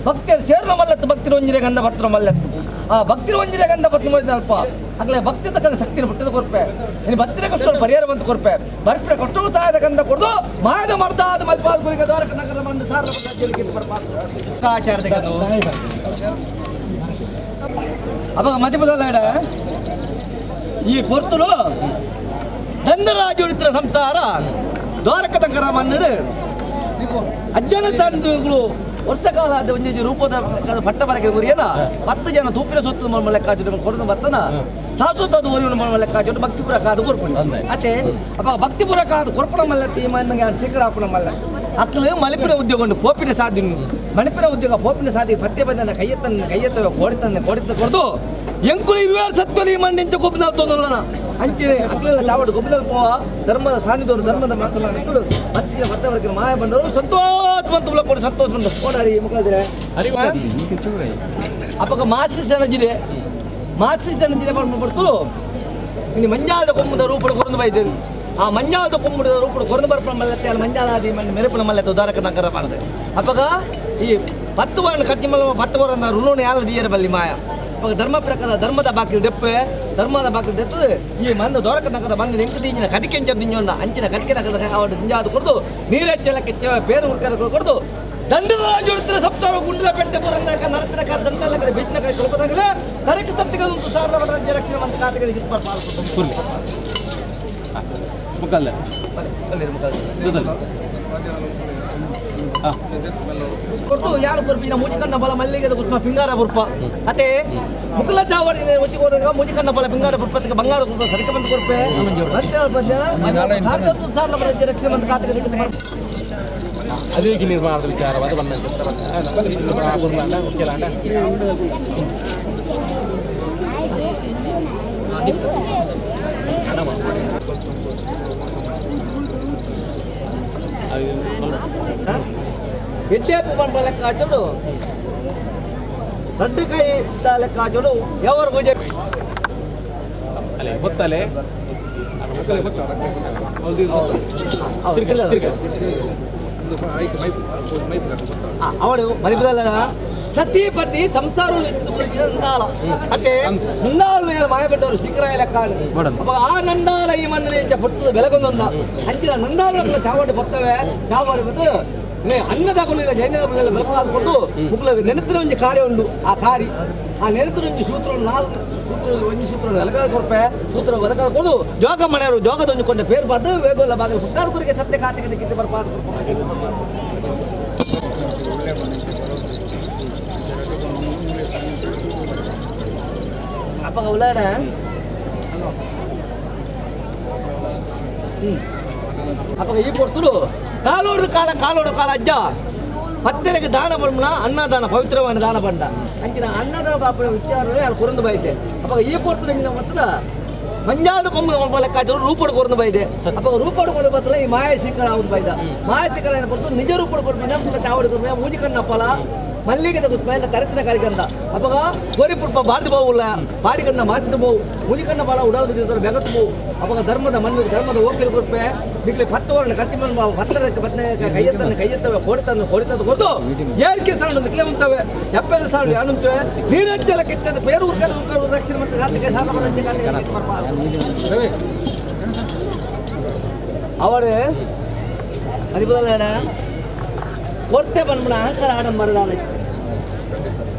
ಭಕ್ತಿಯರು ಸೇರ್ನ ಮಲ್ಲತ್ತು ಭಕ್ತಿರ ಒಂಜಿರೆ ಗಂಧ ಪತ್ರ ಮಲ್ಲತ್ತು ಆ ಭಕ್ತಿರ ಒಂಜಿರೆ ಗಂಧ ಪತ್ರ ಅಲ್ಪ ಆಗಲೇ ಭಕ್ತಿ ತಕ್ಕಂಥ ಶಕ್ತಿನ ಪುಟ್ಟದ ಕೊರ್ಪೆ ಇನ್ನು ಭಕ್ತಿರ ಕಷ್ಟ ಪರಿಹಾರ ಬಂತು ಕೊರ್ಪೆ ಬರ್ಪಿನ ಕೊಟ್ಟು ಸಹಾಯದ ಗಂಧ ಕೊಡ್ದು ಮಾಯದ ಮರ್ದಾದ ಮಲ್ಪಾದ ಗುರಿಗ ದ್ವಾರಕ ನಗರದ ಮಂಡು ಸಾರ ಆಚಾರದ ಅವಾಗ ಮಧ್ಯಪ್ರದೇಶ ಈ ಪೊರ್ತುಲು ದಂಡರಾಜುಡಿತ್ರ ಸಂಸಾರ ದ್ವಾರಕ ತಂಕರ ಮನ್ನಡು ಅಜ್ಜನ ಸಾಂದುಗಳು ವರ್ಷಕಾಲ ಆದ ಒಂಜೊಂಜಿ ರೂಪದ ಪಟ್ಟ ಬರಕೆ ಗುರಿಯನ 10 ಜನ ತೂಪಿನ ಸುತ್ತ ಲೆಕ್ಕಾಚು ಕೊರದು ಬತ್ತನ ಸಾಸುತ್ತದ ಊರಿನ ಲೆಕ್ಕಾಚು ಭಕ್ತಿಪುರ ಕಾದು ಕೊರ್ಪುಂಡು ಅತ್ತೆ ಅಪ್ಪ ಭಕ್ತಿಪುರ ಕಾದು ಕೊರ್ಪಣ ಮಲ್ಲ ತೀಮನ್ನ ಶೇಖರ ಹಾಪುಣ ಮಲ್ಲ ಅಕ್ಕಲು ಮಲಿಪಿನ ಉದ್ಯೋಗ ಉಂಟು ಪೋಪಿನ ಸಾಧಿ ಮಣಿಪಿನ ಉದ್ಯೋಗ ಪೋಪಿನ ಸಾಧಿ ಪತ್ತೆ ಬಂದನ ಕೈಯತ್ತನ್ನ ಕೈಯತ್ತ ಕೋಡಿತನ್ನ ಕೋಡಿತ ಕೊಡ್ದು ಎಂಕುಲು ಇರುವಾರು ಸತ್ವಲಿ ಮಂಡಿಂಚ ಗೊಬ್ಬದ ತೊಂದಲ್ಲ ಅಂಚಿನೆ ಅಕ್ಲೆಲ್ಲ ಚಾವಡು ಗೊಬ್ಬದಲ್ಲಿ ಪೋವ ಧರ್ಮದ ಸಾನಿದವರು ಧರ್ಮದ ಮಾತಲ್ಲ ಮತ್ತೆ ಮತ್ತೆ ವರ್ಗ ಮಾಯ ಬಂದವರು ಸಂತೋಷ ಬಂತು ಕೊಡು ಸಂತೋಷ ಬಂದು ಕೋಡಾರಿ ಮುಖಾದ್ರೆ ಅಪ್ಪಗ ಮಾಸಿ ಜನ ಜಿಲ್ಲೆ ಮಾಸಿ ಜನ ಜಿಲ್ಲೆ ಪಡ್ತು ಇನ್ನು ಮಂಜಾದ ಕೊಂಬುದ ರೂಪಡು ಕೊರಂದು ಬೈದೇನೆ ಆ ಮಂಜಾದ ಕೊಂಬುದ ರೂಪಡು ಕೊರಂದು ಬರ್ಪಣ ಮಲ್ಲತ್ತೆ ಅಲ್ಲಿ ಮಂಜಾಲಾದಿ ಮಣ್ಣು ಮೆರಪಣ ಮಲ್ಲತ್ತೆ ಉದಾರಕ ನಗರ ಮಾಡಿದೆ ಅಪ್ಪಗ ಈ 10 ವರ್ಣ ಕಟ್ಟಿ ಮಲ್ಲ 10 ವರ್ಣ ಋಣೋಣ ಯಾಲ ದಿಯರ ಬಲ್ಲಿ ಮಾಯ ಅವಾಗ ಧರ್ಮ ಪ್ರಕಾರ ಧರ್ಮದ ಬಾಕಿಲು ದೆಪ್ಪೆ ಧರ್ಮದ ಬಾಕಿಲು ದೆತ್ತದು ಈ ಮಂದ ದೊರಕ ನಗರದ ಬಂದು ಎಂಕು ದಿಂಜಿನ ಕದಿಕೆಂಚ ದಿಂಜೊಂಡ ಅಂಚಿನ ಕದಿಕೆ ನಗರದ ಅವಳು ದಿಂಜಾದು ಕೊಡ್ದು ನೀರೆಚ್ಚಲಕ್ಕೆ ಪೇರು ಹುಡ್ಕದ ಕೊಡ್ದು ದಂಡದ ರಾಜೋಡಿದ್ರೆ ಸಪ್ತಾರ ಗುಂಡಿನ ಪೆಟ್ಟೆ ಪುರಂದಕ ನಡತಿನ ಕಾರ್ ದಂಡಲ್ಲ ಕಡೆ ಬೀಚಿನ ಕಡೆ ಕಲ್ಪದಾಗಲೇ ತರಕ ಸತ್ತಿಗಂತು ಸಾರ ರಾಜ್ಯ ರಕ್ಷಣೆ ಮಂತ್ರ ಖಾತೆಗಳಿಗೆ ಮುಕ್ಕಲ್ಲ ಕೊಟ್ಟು ಯಾರು ಕೊರ್ಪಿನ ಮುಜಿಕಣ್ಣ ಬಲ ಮಲ್ಲಿಗೆ ಕುಸ್ಮ ಪಿಂಗಾರ ಪುರ್ಪ ಅತ್ತೆ ಮುಕುಲ ಚಾವಡಿಗೆ ಮುಜಿ ಕೊಡುಗ ಮುಜಿಕಣ್ಣ ಬಲ ಪಿಂಗಾರ ಪುರ್ಪತ್ತಿಗೆ ಬಂಗಾರ ಕುರ್ಪ ಸರಿಕ ಬಂದು ಕೊರ್ಪೆ ಸಾರ ರಾಜ್ಯ ರಕ್ಷಣೆ ಮಂತ್ರ ಖಾತೆಗಳಿಗೆ ಅದೇ ನಿರ್ಮಾಣದ ವಿಚಾರವಾದ ಬಂದ ಎಡ್ಡೇಪು ಪಂಪ ಲೆಕ್ಕಾಚೋಡು ರಡ್ಡು ಕೈ ಲೆಕ್ಕಾಚೋಡು ಯಾವ ಪೂಜೆ ಗೊತ್ತಲೆ ಅವಳು ಮರಿಪದಲ್ಲ ಸತೀಪತಿ ಸಂಸಾರ ನಂದಾಲ ಅತ್ತೆ ನಂದಾಳು ಮಾಯಪಟ್ಟವರು ಶೀಘ್ರ ಲೆಕ್ಕಾಡು ಅವಾಗ ಆ ನಂದಾಲ ಈ ಮಣ್ಣಲ್ಲಿ ಪುಟ್ಟದ ಬೆಲಗೊಂದೊಂದ ಅಂಚಿನ ನಂದಾಳು ಚಾವಾಡಿ ಬರ್ತವೆ ಚಾವಾಡಿ ಬಂದು ಅನ್ನದ ಜೈನದ ಬೆಳಕಾದ ಕೊಟ್ಟು ಮುಕ್ಕಲ ನೆನತಿನ ಒಂಜಿ ಕಾರ್ಯ ಉಂಡು ಆ ಕಾರಿ ಆ ನೆನತಿನ ಒಂಜಿ ಸೂತ್ರ 4 ಸೂತ್ರ ಒಂಜಿ ಸೂತ್ರ ಎಲಕಾದ ಕೊರ್ಪೆ ಸೂತ್ರ ಒದಕಾದ ಕೊಡು ಜೋಗ ಮನೆಯವರು ಜೋಗದ ಒಂಜಿ ಕೊಂಡ ಪೇರು ಬಾದು ವೇಗೋಲ್ಲ ಬಾಗಿಲು ಪುಟ್ಟಾದ ಕುರಿಗೆ ಸತ್ಯ ಕಾತಿಗೆ ಕಿತ್ತು ಬರ್ಪಾದ ಅಪ್ಪ ಉಳ್ಳಾಡ ಅಪ್ಪ ಈ ಕೊಡ್ತರು ಕಾಲೋಡು ಕಾಲ ಕಾಲೋಡು ಕಾಲ ಅಜ್ಜ ಪತ್ತೆರೆಗೆ ದಾನ ಪಡ್ಮನ ಅನ್ನದಾನ ಪವಿತ್ರವಾದ ದಾನ ಪಂಡ ಅಂಚಿನ ಅನ್ನದಾನ ಕಾಪುನ ವಿಚಾರ ಅಲ್ಲಿ ಕೊರಂದು ಬೈತೆ ಅಪ್ಪ ಈ ಪೊರ್ತುಡು ಎಂಚಿನ ಮತ್ತದ ಮಂಜಾದ ಕೊಂಬು ಲೆಕ್ಕಾಚಾರ ರೂಪಡು ಕೊರಂದು ಬೈದೆ ಅಪ್ಪ ರೂಪಡು ಕೊಂಡು ಬತ್ತಲ ಈ ಮಾಯ ಶಿಖರ ಆವುದು ಬೈದ ಮಾಯ ಶಿಖರ ಏನು ಪೊರ್ತು ನಿಜ ರೂಪಡು ಕೊರ್ಪಿನ ಚಾವಡಿ ಕೊರ್ಪಿನ ಮೂಜಿ ಕಣ್ಣಪ್ಪಲ ಮಲ್ಲಿಗೆದ ಗುತ್ಮೇಲೆ ತರತಿನ ಕಾರ್ಯಕ್ರಮ ಅಪ್ಪಗ ಕೋರಿಪುರ್ಪ ಭಾರತ ಬೋವುಲ್ಲ ಪಾಡಿಕನ್ನ ಮಾಚಿದ ಬೋವು ಮುಜಿಕಣ್ಣ ಬಾಳ ಉಡಾಲ್ದ ಬೆಗತ್ತು ಬೋವು ಅವಾಗ ಧರ್ಮದ ಮಣ್ಣು ಧರ್ಮದ ಓಕಿಲ್ ಕೊರ್ಪೆ ನಿಕ್ಲೆ 10 ವರ್ಣ ಕತ್ತಿ ಮಣ್ಣು ಪತ್ತರಕ್ಕೆ ಪತ್ನೆ ಕೈಯತ್ತನ್ನು ಕೈಯತ್ತವೆ ಕೋಡಿತನ್ನು ಕೋಡಿತದ್ದು ಕೊಡ್ದು ಏರ್ಕೆ ಸಾಂಡು ನಿಕ್ಲೆ ಉಂಟವೆ ಎಪ್ಪೆದ ಸಾಂಡು ಯಾನುಂಟವೆ ನೀರಂಚಲ ಕೆತ್ತದ ಪೇರು ಉರ್ಕಲು ಉರ್ಕಲು ರಕ್ಷಣೆ ಮತ್ತು ಸಾಧಕ ಸಾಲ ಬರಕ್ಕೆ ಕಾತೆ ಬರ್ಬಾರ್ದು ಅವಳು ಅದಿಬದಲೇಡ ಕೊರ್ತೆ ಬಂದ್ಬಿಡ ಅಹಂಕಾರ ಆಡಂಬರದಾಲ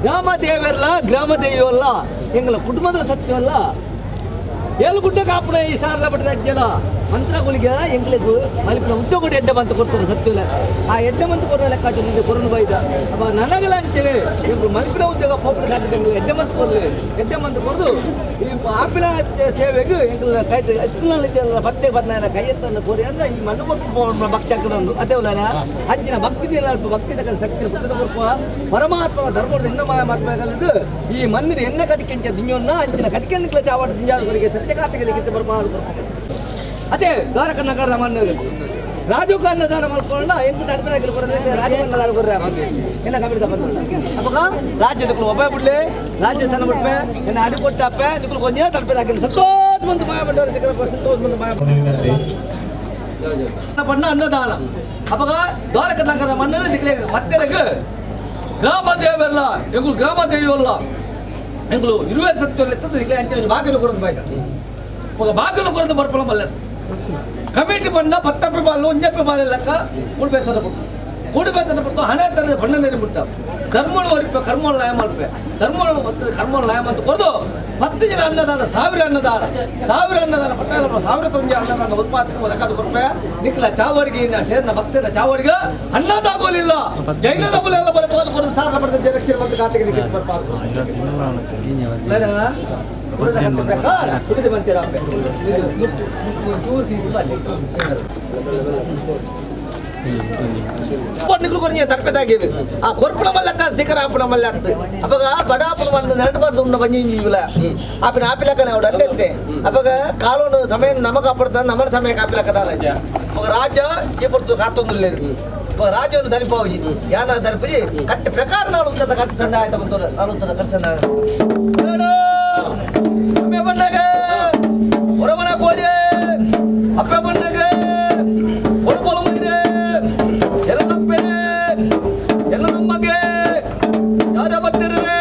ಗ್ರಾಮ ದೇವರಲ್ಲ ಗ್ರಾಮ ದೇವಿಯಲ್ಲ ಎಂಗಳ ಕುಟುಂಬದ ಸತ್ಯವಲ್ಲ ಏಳುಗುಡ್ಡ ಕಾಪುನ ಈ ಸಾರ್ಲ ಬಟ್ಟದ ಅಜ್ಜಲ ಮಂತ್ರಗಳಿಗೆ ಎಂಗ್ಲಿಗೂ ಮಲಿಪಿನ ಉದ್ಯೋಗ ಎಡ್ಡೆ ಬಂತು ಕೊಡ್ತಾರೆ ಸತ್ಯವಲ್ಲ ಆ ಎಡ್ಡೆ ಬಂತು ಕೊಡೋ ಲೆಕ್ಕಾಚಾರ ನಿಮಗೆ ಕೊರನು ಬೈದ ಅಪ್ಪ ನನಗೆಲ್ಲ ಅಂತೇಳಿ ಇಬ್ಬರು ಮಲಿಪಿನ ಉದ್ಯೋಗ ಪೋಪುಲ ಸಾಧ್ಯತೆ ಎಂಗ್ಳು ಎಡ್ಡೆ ಬಂತು ಕೊಡಲಿ ಎಡ್ಡೆ ಬಂತು ಕೊಡದು ಈ ಆಪಿನ ಸೇವೆಗೆ ಎಂಗ್ಲ ಕೈ ಎತ್ತಲ ಪತ್ತೆ ಬದ್ನ ಕೈ ಎತ್ತನ್ನು ಕೋರಿ ಅಂದ್ರೆ ಈ ಮಣ್ಣು ಕೊಟ್ಟು ಭಕ್ತಿ ಹಾಕೊಂಡು ಅದೇ ಉಲ್ಲ ಅಂಚಿನ ಭಕ್ತಿ ಅಲ್ಪ ಭಕ್ತಿ ತಕ್ಕ ಶಕ್ತಿ ಹುಟ್ಟಿದ ಕೊರ್ಪ ಪರಮಾತ್ಮ ಧರ್ಮದ ಎನ್ನ ಮಾತ್ಮ ಈ ಮಣ್ಣಿನ ಎಣ್ಣೆ ಕದಿಕೆಂಚ ದಿಂಜೊನ್ನ ಅಂಚಿನ ಕದಿಕೆಂದ ಚಾವಾಟ ದಿಂಜಾದುಗಳಿಗೆ ಸತ್ಯಕಾತಗಳಿಗೆ ಬರ್ಬಾರ್ದು ಅದೇ ದ್ವಾರಕ ನಗರ ಮಣ್ಣು ರಾಜುಕ ಅನ್ನದಾನ ಮಾಡ್ಕೊಂಡ ಎಂತ ತಡ್ತಾಗಿಲ್ಲ ಕೊಡೋದ್ರೆ ರಾಜು ಅನ್ನದಾನ ಕೊಡ್ರೆ என்ன ಕಮಿಟಿ ಬಂದು ಅವಾಗ ರಾಜ್ಯದ ಒಬ್ಬ ಬಿಡ್ಲಿ ರಾಜ್ಯ ಸಣ್ಣ ಬಿಟ್ಪೆ ಎನ್ನ ಅಡಿ ಕೊಟ್ಟಪ್ಪೆ ನಿಕ್ಕಲು ಕೊಂಚ ತಡ್ಪೆ ಸಂತೋಷ ಬಂದು ಮಾಯ ಬಂದವರು ಸಂತೋಷ ಬಂದು ಮಾಯ பண்ண அன்னதானம் அப்போ ದ್ವಾರಕ ನಗರದ ಮಣ್ಣು ನಿಕ್ಲೆ ಪತ್ತೆರಗು ಗ್ರಾಮ ದೇವಲ್ಲ ಎಂಗಳು ಗ್ರಾಮ ದೇವಿಯಲ್ಲ ಎಂಗಳು ಇರುವೆ ಸತ್ಯ ಎತ್ತದ ನಿಕ್ಲೆ ಅಂಚೆ ಬಾಗಿಲು ಕೊರದು ಬಾಯ್ದ ఒక ಬಾಗಿಲು ಕೊರದು ಬರ್ಪಲ ಮಲ್ಲ ಕಮಿಟಿ ಬಂದ ಪತ್ತಪ್ಪೆ ಬಾಲು ಒಂಜಪ್ಪೆ ಬಾಲೆಲ್ಲಕ್ಕ ಕೂಡ್ಬೇಸರ ಬಿಟ್ಟು ಕೂಡ್ಬೇಸರ ಬಿಟ್ಟು ಹಣ ತರದ ಬಣ್ಣ ನೀರು ಬಿಟ್ಟ ಕರ್ಮಳು ಒರಿಪೆ ಕರ್ಮಳು ಲಯ ಮಲ್ಪೆ ಧರ್ಮಳು ಮತ್ತು ಕರ್ಮಳು ಲಯ ಅಂತ ಕೊರದು 10 ಜನ ಅನ್ನದಾನ 1000 ಅನ್ನದಾನ 1000 ಅನ್ನದಾನ ಪಟ್ಟಾಲ 1000 ಅನ್ನದಾನ ಉತ್ಪಾದನೆ ಒದಕಾದ ಕೊರ್ಪೆ ನಿಕ್ಲ ಚಾವರಿಗೆ ಸೇರಿನ ಭಕ್ತರ ಚಾವರಿಗೆ ಅನ್ನದಾಗೋಲಿಲ್ಲ ಜೈನದ ಬಲ ಎಲ್ಲ ಬಲಪಾದ ಕೊರದು ಸಾರ ಪಡೆದ ಜಗಕ್ಷರ ಮತ್ತು ಕಾತೆಗೆ ಬರ್ಬಾರ್ದು ಆ ಕೊರ್ಪಣ ಮಲ್ಲತ್ತ ಶಿಖರ ಆಪಣ ಮಲ್ಲತ್ತ ಅವಾಗ ಬಡಾಪಣ ಬಂದು ನೆರಟು ಉಂಡ ಬಂಜಿಲ್ಲ ಆಪಿನ ಆಪಿಲಕ್ಕನೆ ಅವಡು ಅಂತೆ ಅವಾಗ ಕಾಲೋಡು ಸಮಯ ನಮಗ ಕಾಪಾಡ್ತಾನೆ ನಮ್ಮ ಸಮಯ ಕಾಪಿಲಕ್ಕದ ರಾಜ ಅವಾಗ ರಾಜ ಈ ಪೊರ್ತು ಕಾತೊಂದಿಲ್ಲ ರಾಜ್ಯವನ್ನು ದಲಿಪಾವಜಿ ಯಾನ ದಲಿಪಿ ಕಟ್ಟ ಪ್ರಕಾರ ನಾನು ಉತ್ತದ ಕಟ್ಟ ಸಂದ ಆಯ್ತ ಬಂತು ನಾನು ಉತ್ತದ ಕಟ್ಟ ಸಂದ ಅಪ್ಪೆ ಬಣ್ಣಗ ಹೊರಮನ ಕೋಡಿ ಅಪ್ಪೆ ಬಣ್ಣಗ ಕೊಡಪೊಲ ಮುಗಿರೆ ಎನ್ನಪ್ಪೆ ಎನ್ನ ನಮಗೆ ಯಾರ ಬರ್ತಿರರೆ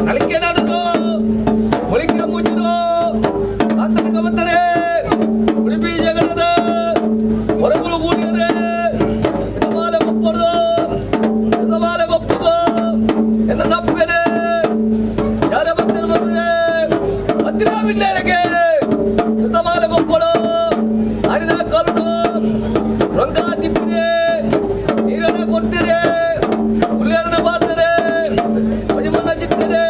ನಲಿಕೆ ನಾಡುದು ಮೊಳಿಕೆ ಮುಚ್ಚಿರು ಕಾತನಕ ಬರ್ತಾರೆ ಉಡುಪಿ ಜಗಣದ ಹೊರಗುಲು ಬೂಡಿಯರೆ ಮಾಲೆ ಕೊಪ್ಪದು ಮಾಲೆ ಕೊಪ್ಪದು ಎನ್ನ ತಪ್ಪೇನೆ ಯಾರ ಬರ್ತಿರ ಬರ್ತಾರೆ ಹತ್ತಿರ ಮಾಲೆ ಕೊಪ್ಪಳು ಅರಿದ ಕರುಡು ರಂಗ ತಿಪ್ಪಿದೆ ನೀರನ್ನ ಕೊಡ್ತೀರಿ ಹುಲಿಯರನ್ನ ಮಾಡ್ತಾರೆ ಪಜಮನ್ನ ಚಿಟ್ಟಿದೆ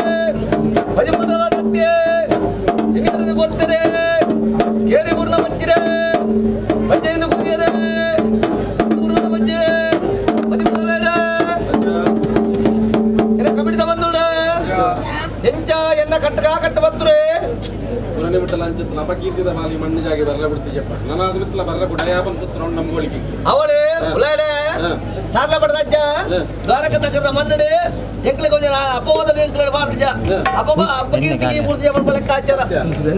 ಪಜಮನ್ನ ತಟ್ಟೆ ತಿನ್ನಿಯರನ್ನು ಕೊಡ್ತಾರೆ ಕೇರಿ ಬುರ್ನ ಬಚ್ಚಿರೆ ಬಜ್ಜೆಯನ್ನು ಕುದಿಯರೆ ಬುರ್ನ ಬಜ್ಜೆ ಪಜಮನ್ನ ಎನ್ನ ಕಬಿಡಿದ ಬಂದುಡ ಎಂಚ ಎನ್ನ ಕಟ್ಟಗ ಕಟ್ಟ ಬಂದ್ರೆ ಪುರನೆ ಬಿಟ್ಟಲ ಅಂಚತ್ತು ಅಪಕೀರ್ತಿದ ಬಾಲಿ ಮಣ್ಣು ಜಾಗೆ ಬರ್ರ ಬಿಡ್ತೀಯಪ್ಪ ನನ್ನ ಅದು ಬಿತ್ತಲ ಬರ್ರ ಬಿಡಯಾಪನ್ ಪುತ್ರ ನಮ್ಮಗಳಿಗೆ ಅವಳು ಉಲಾಡೆ ಸಾರ್ಲ ಬಡದಜ್ಜ ದ್ವಾರಕ ನಗರದ ಮಣ್ಣಡೆ ಎಂಕ್ಲೆ ಕೊಂಚ ಅಪವಾದ ಎಂಕ್ಲೆ ಬಾರ್ದಿಜ ಅಪವ ಅಪಕೀರ್ತಿಗೆ ಪೂರ್ತಿ ಪಡ್ಪ ಲೆಕ್ಕಾಚಾರ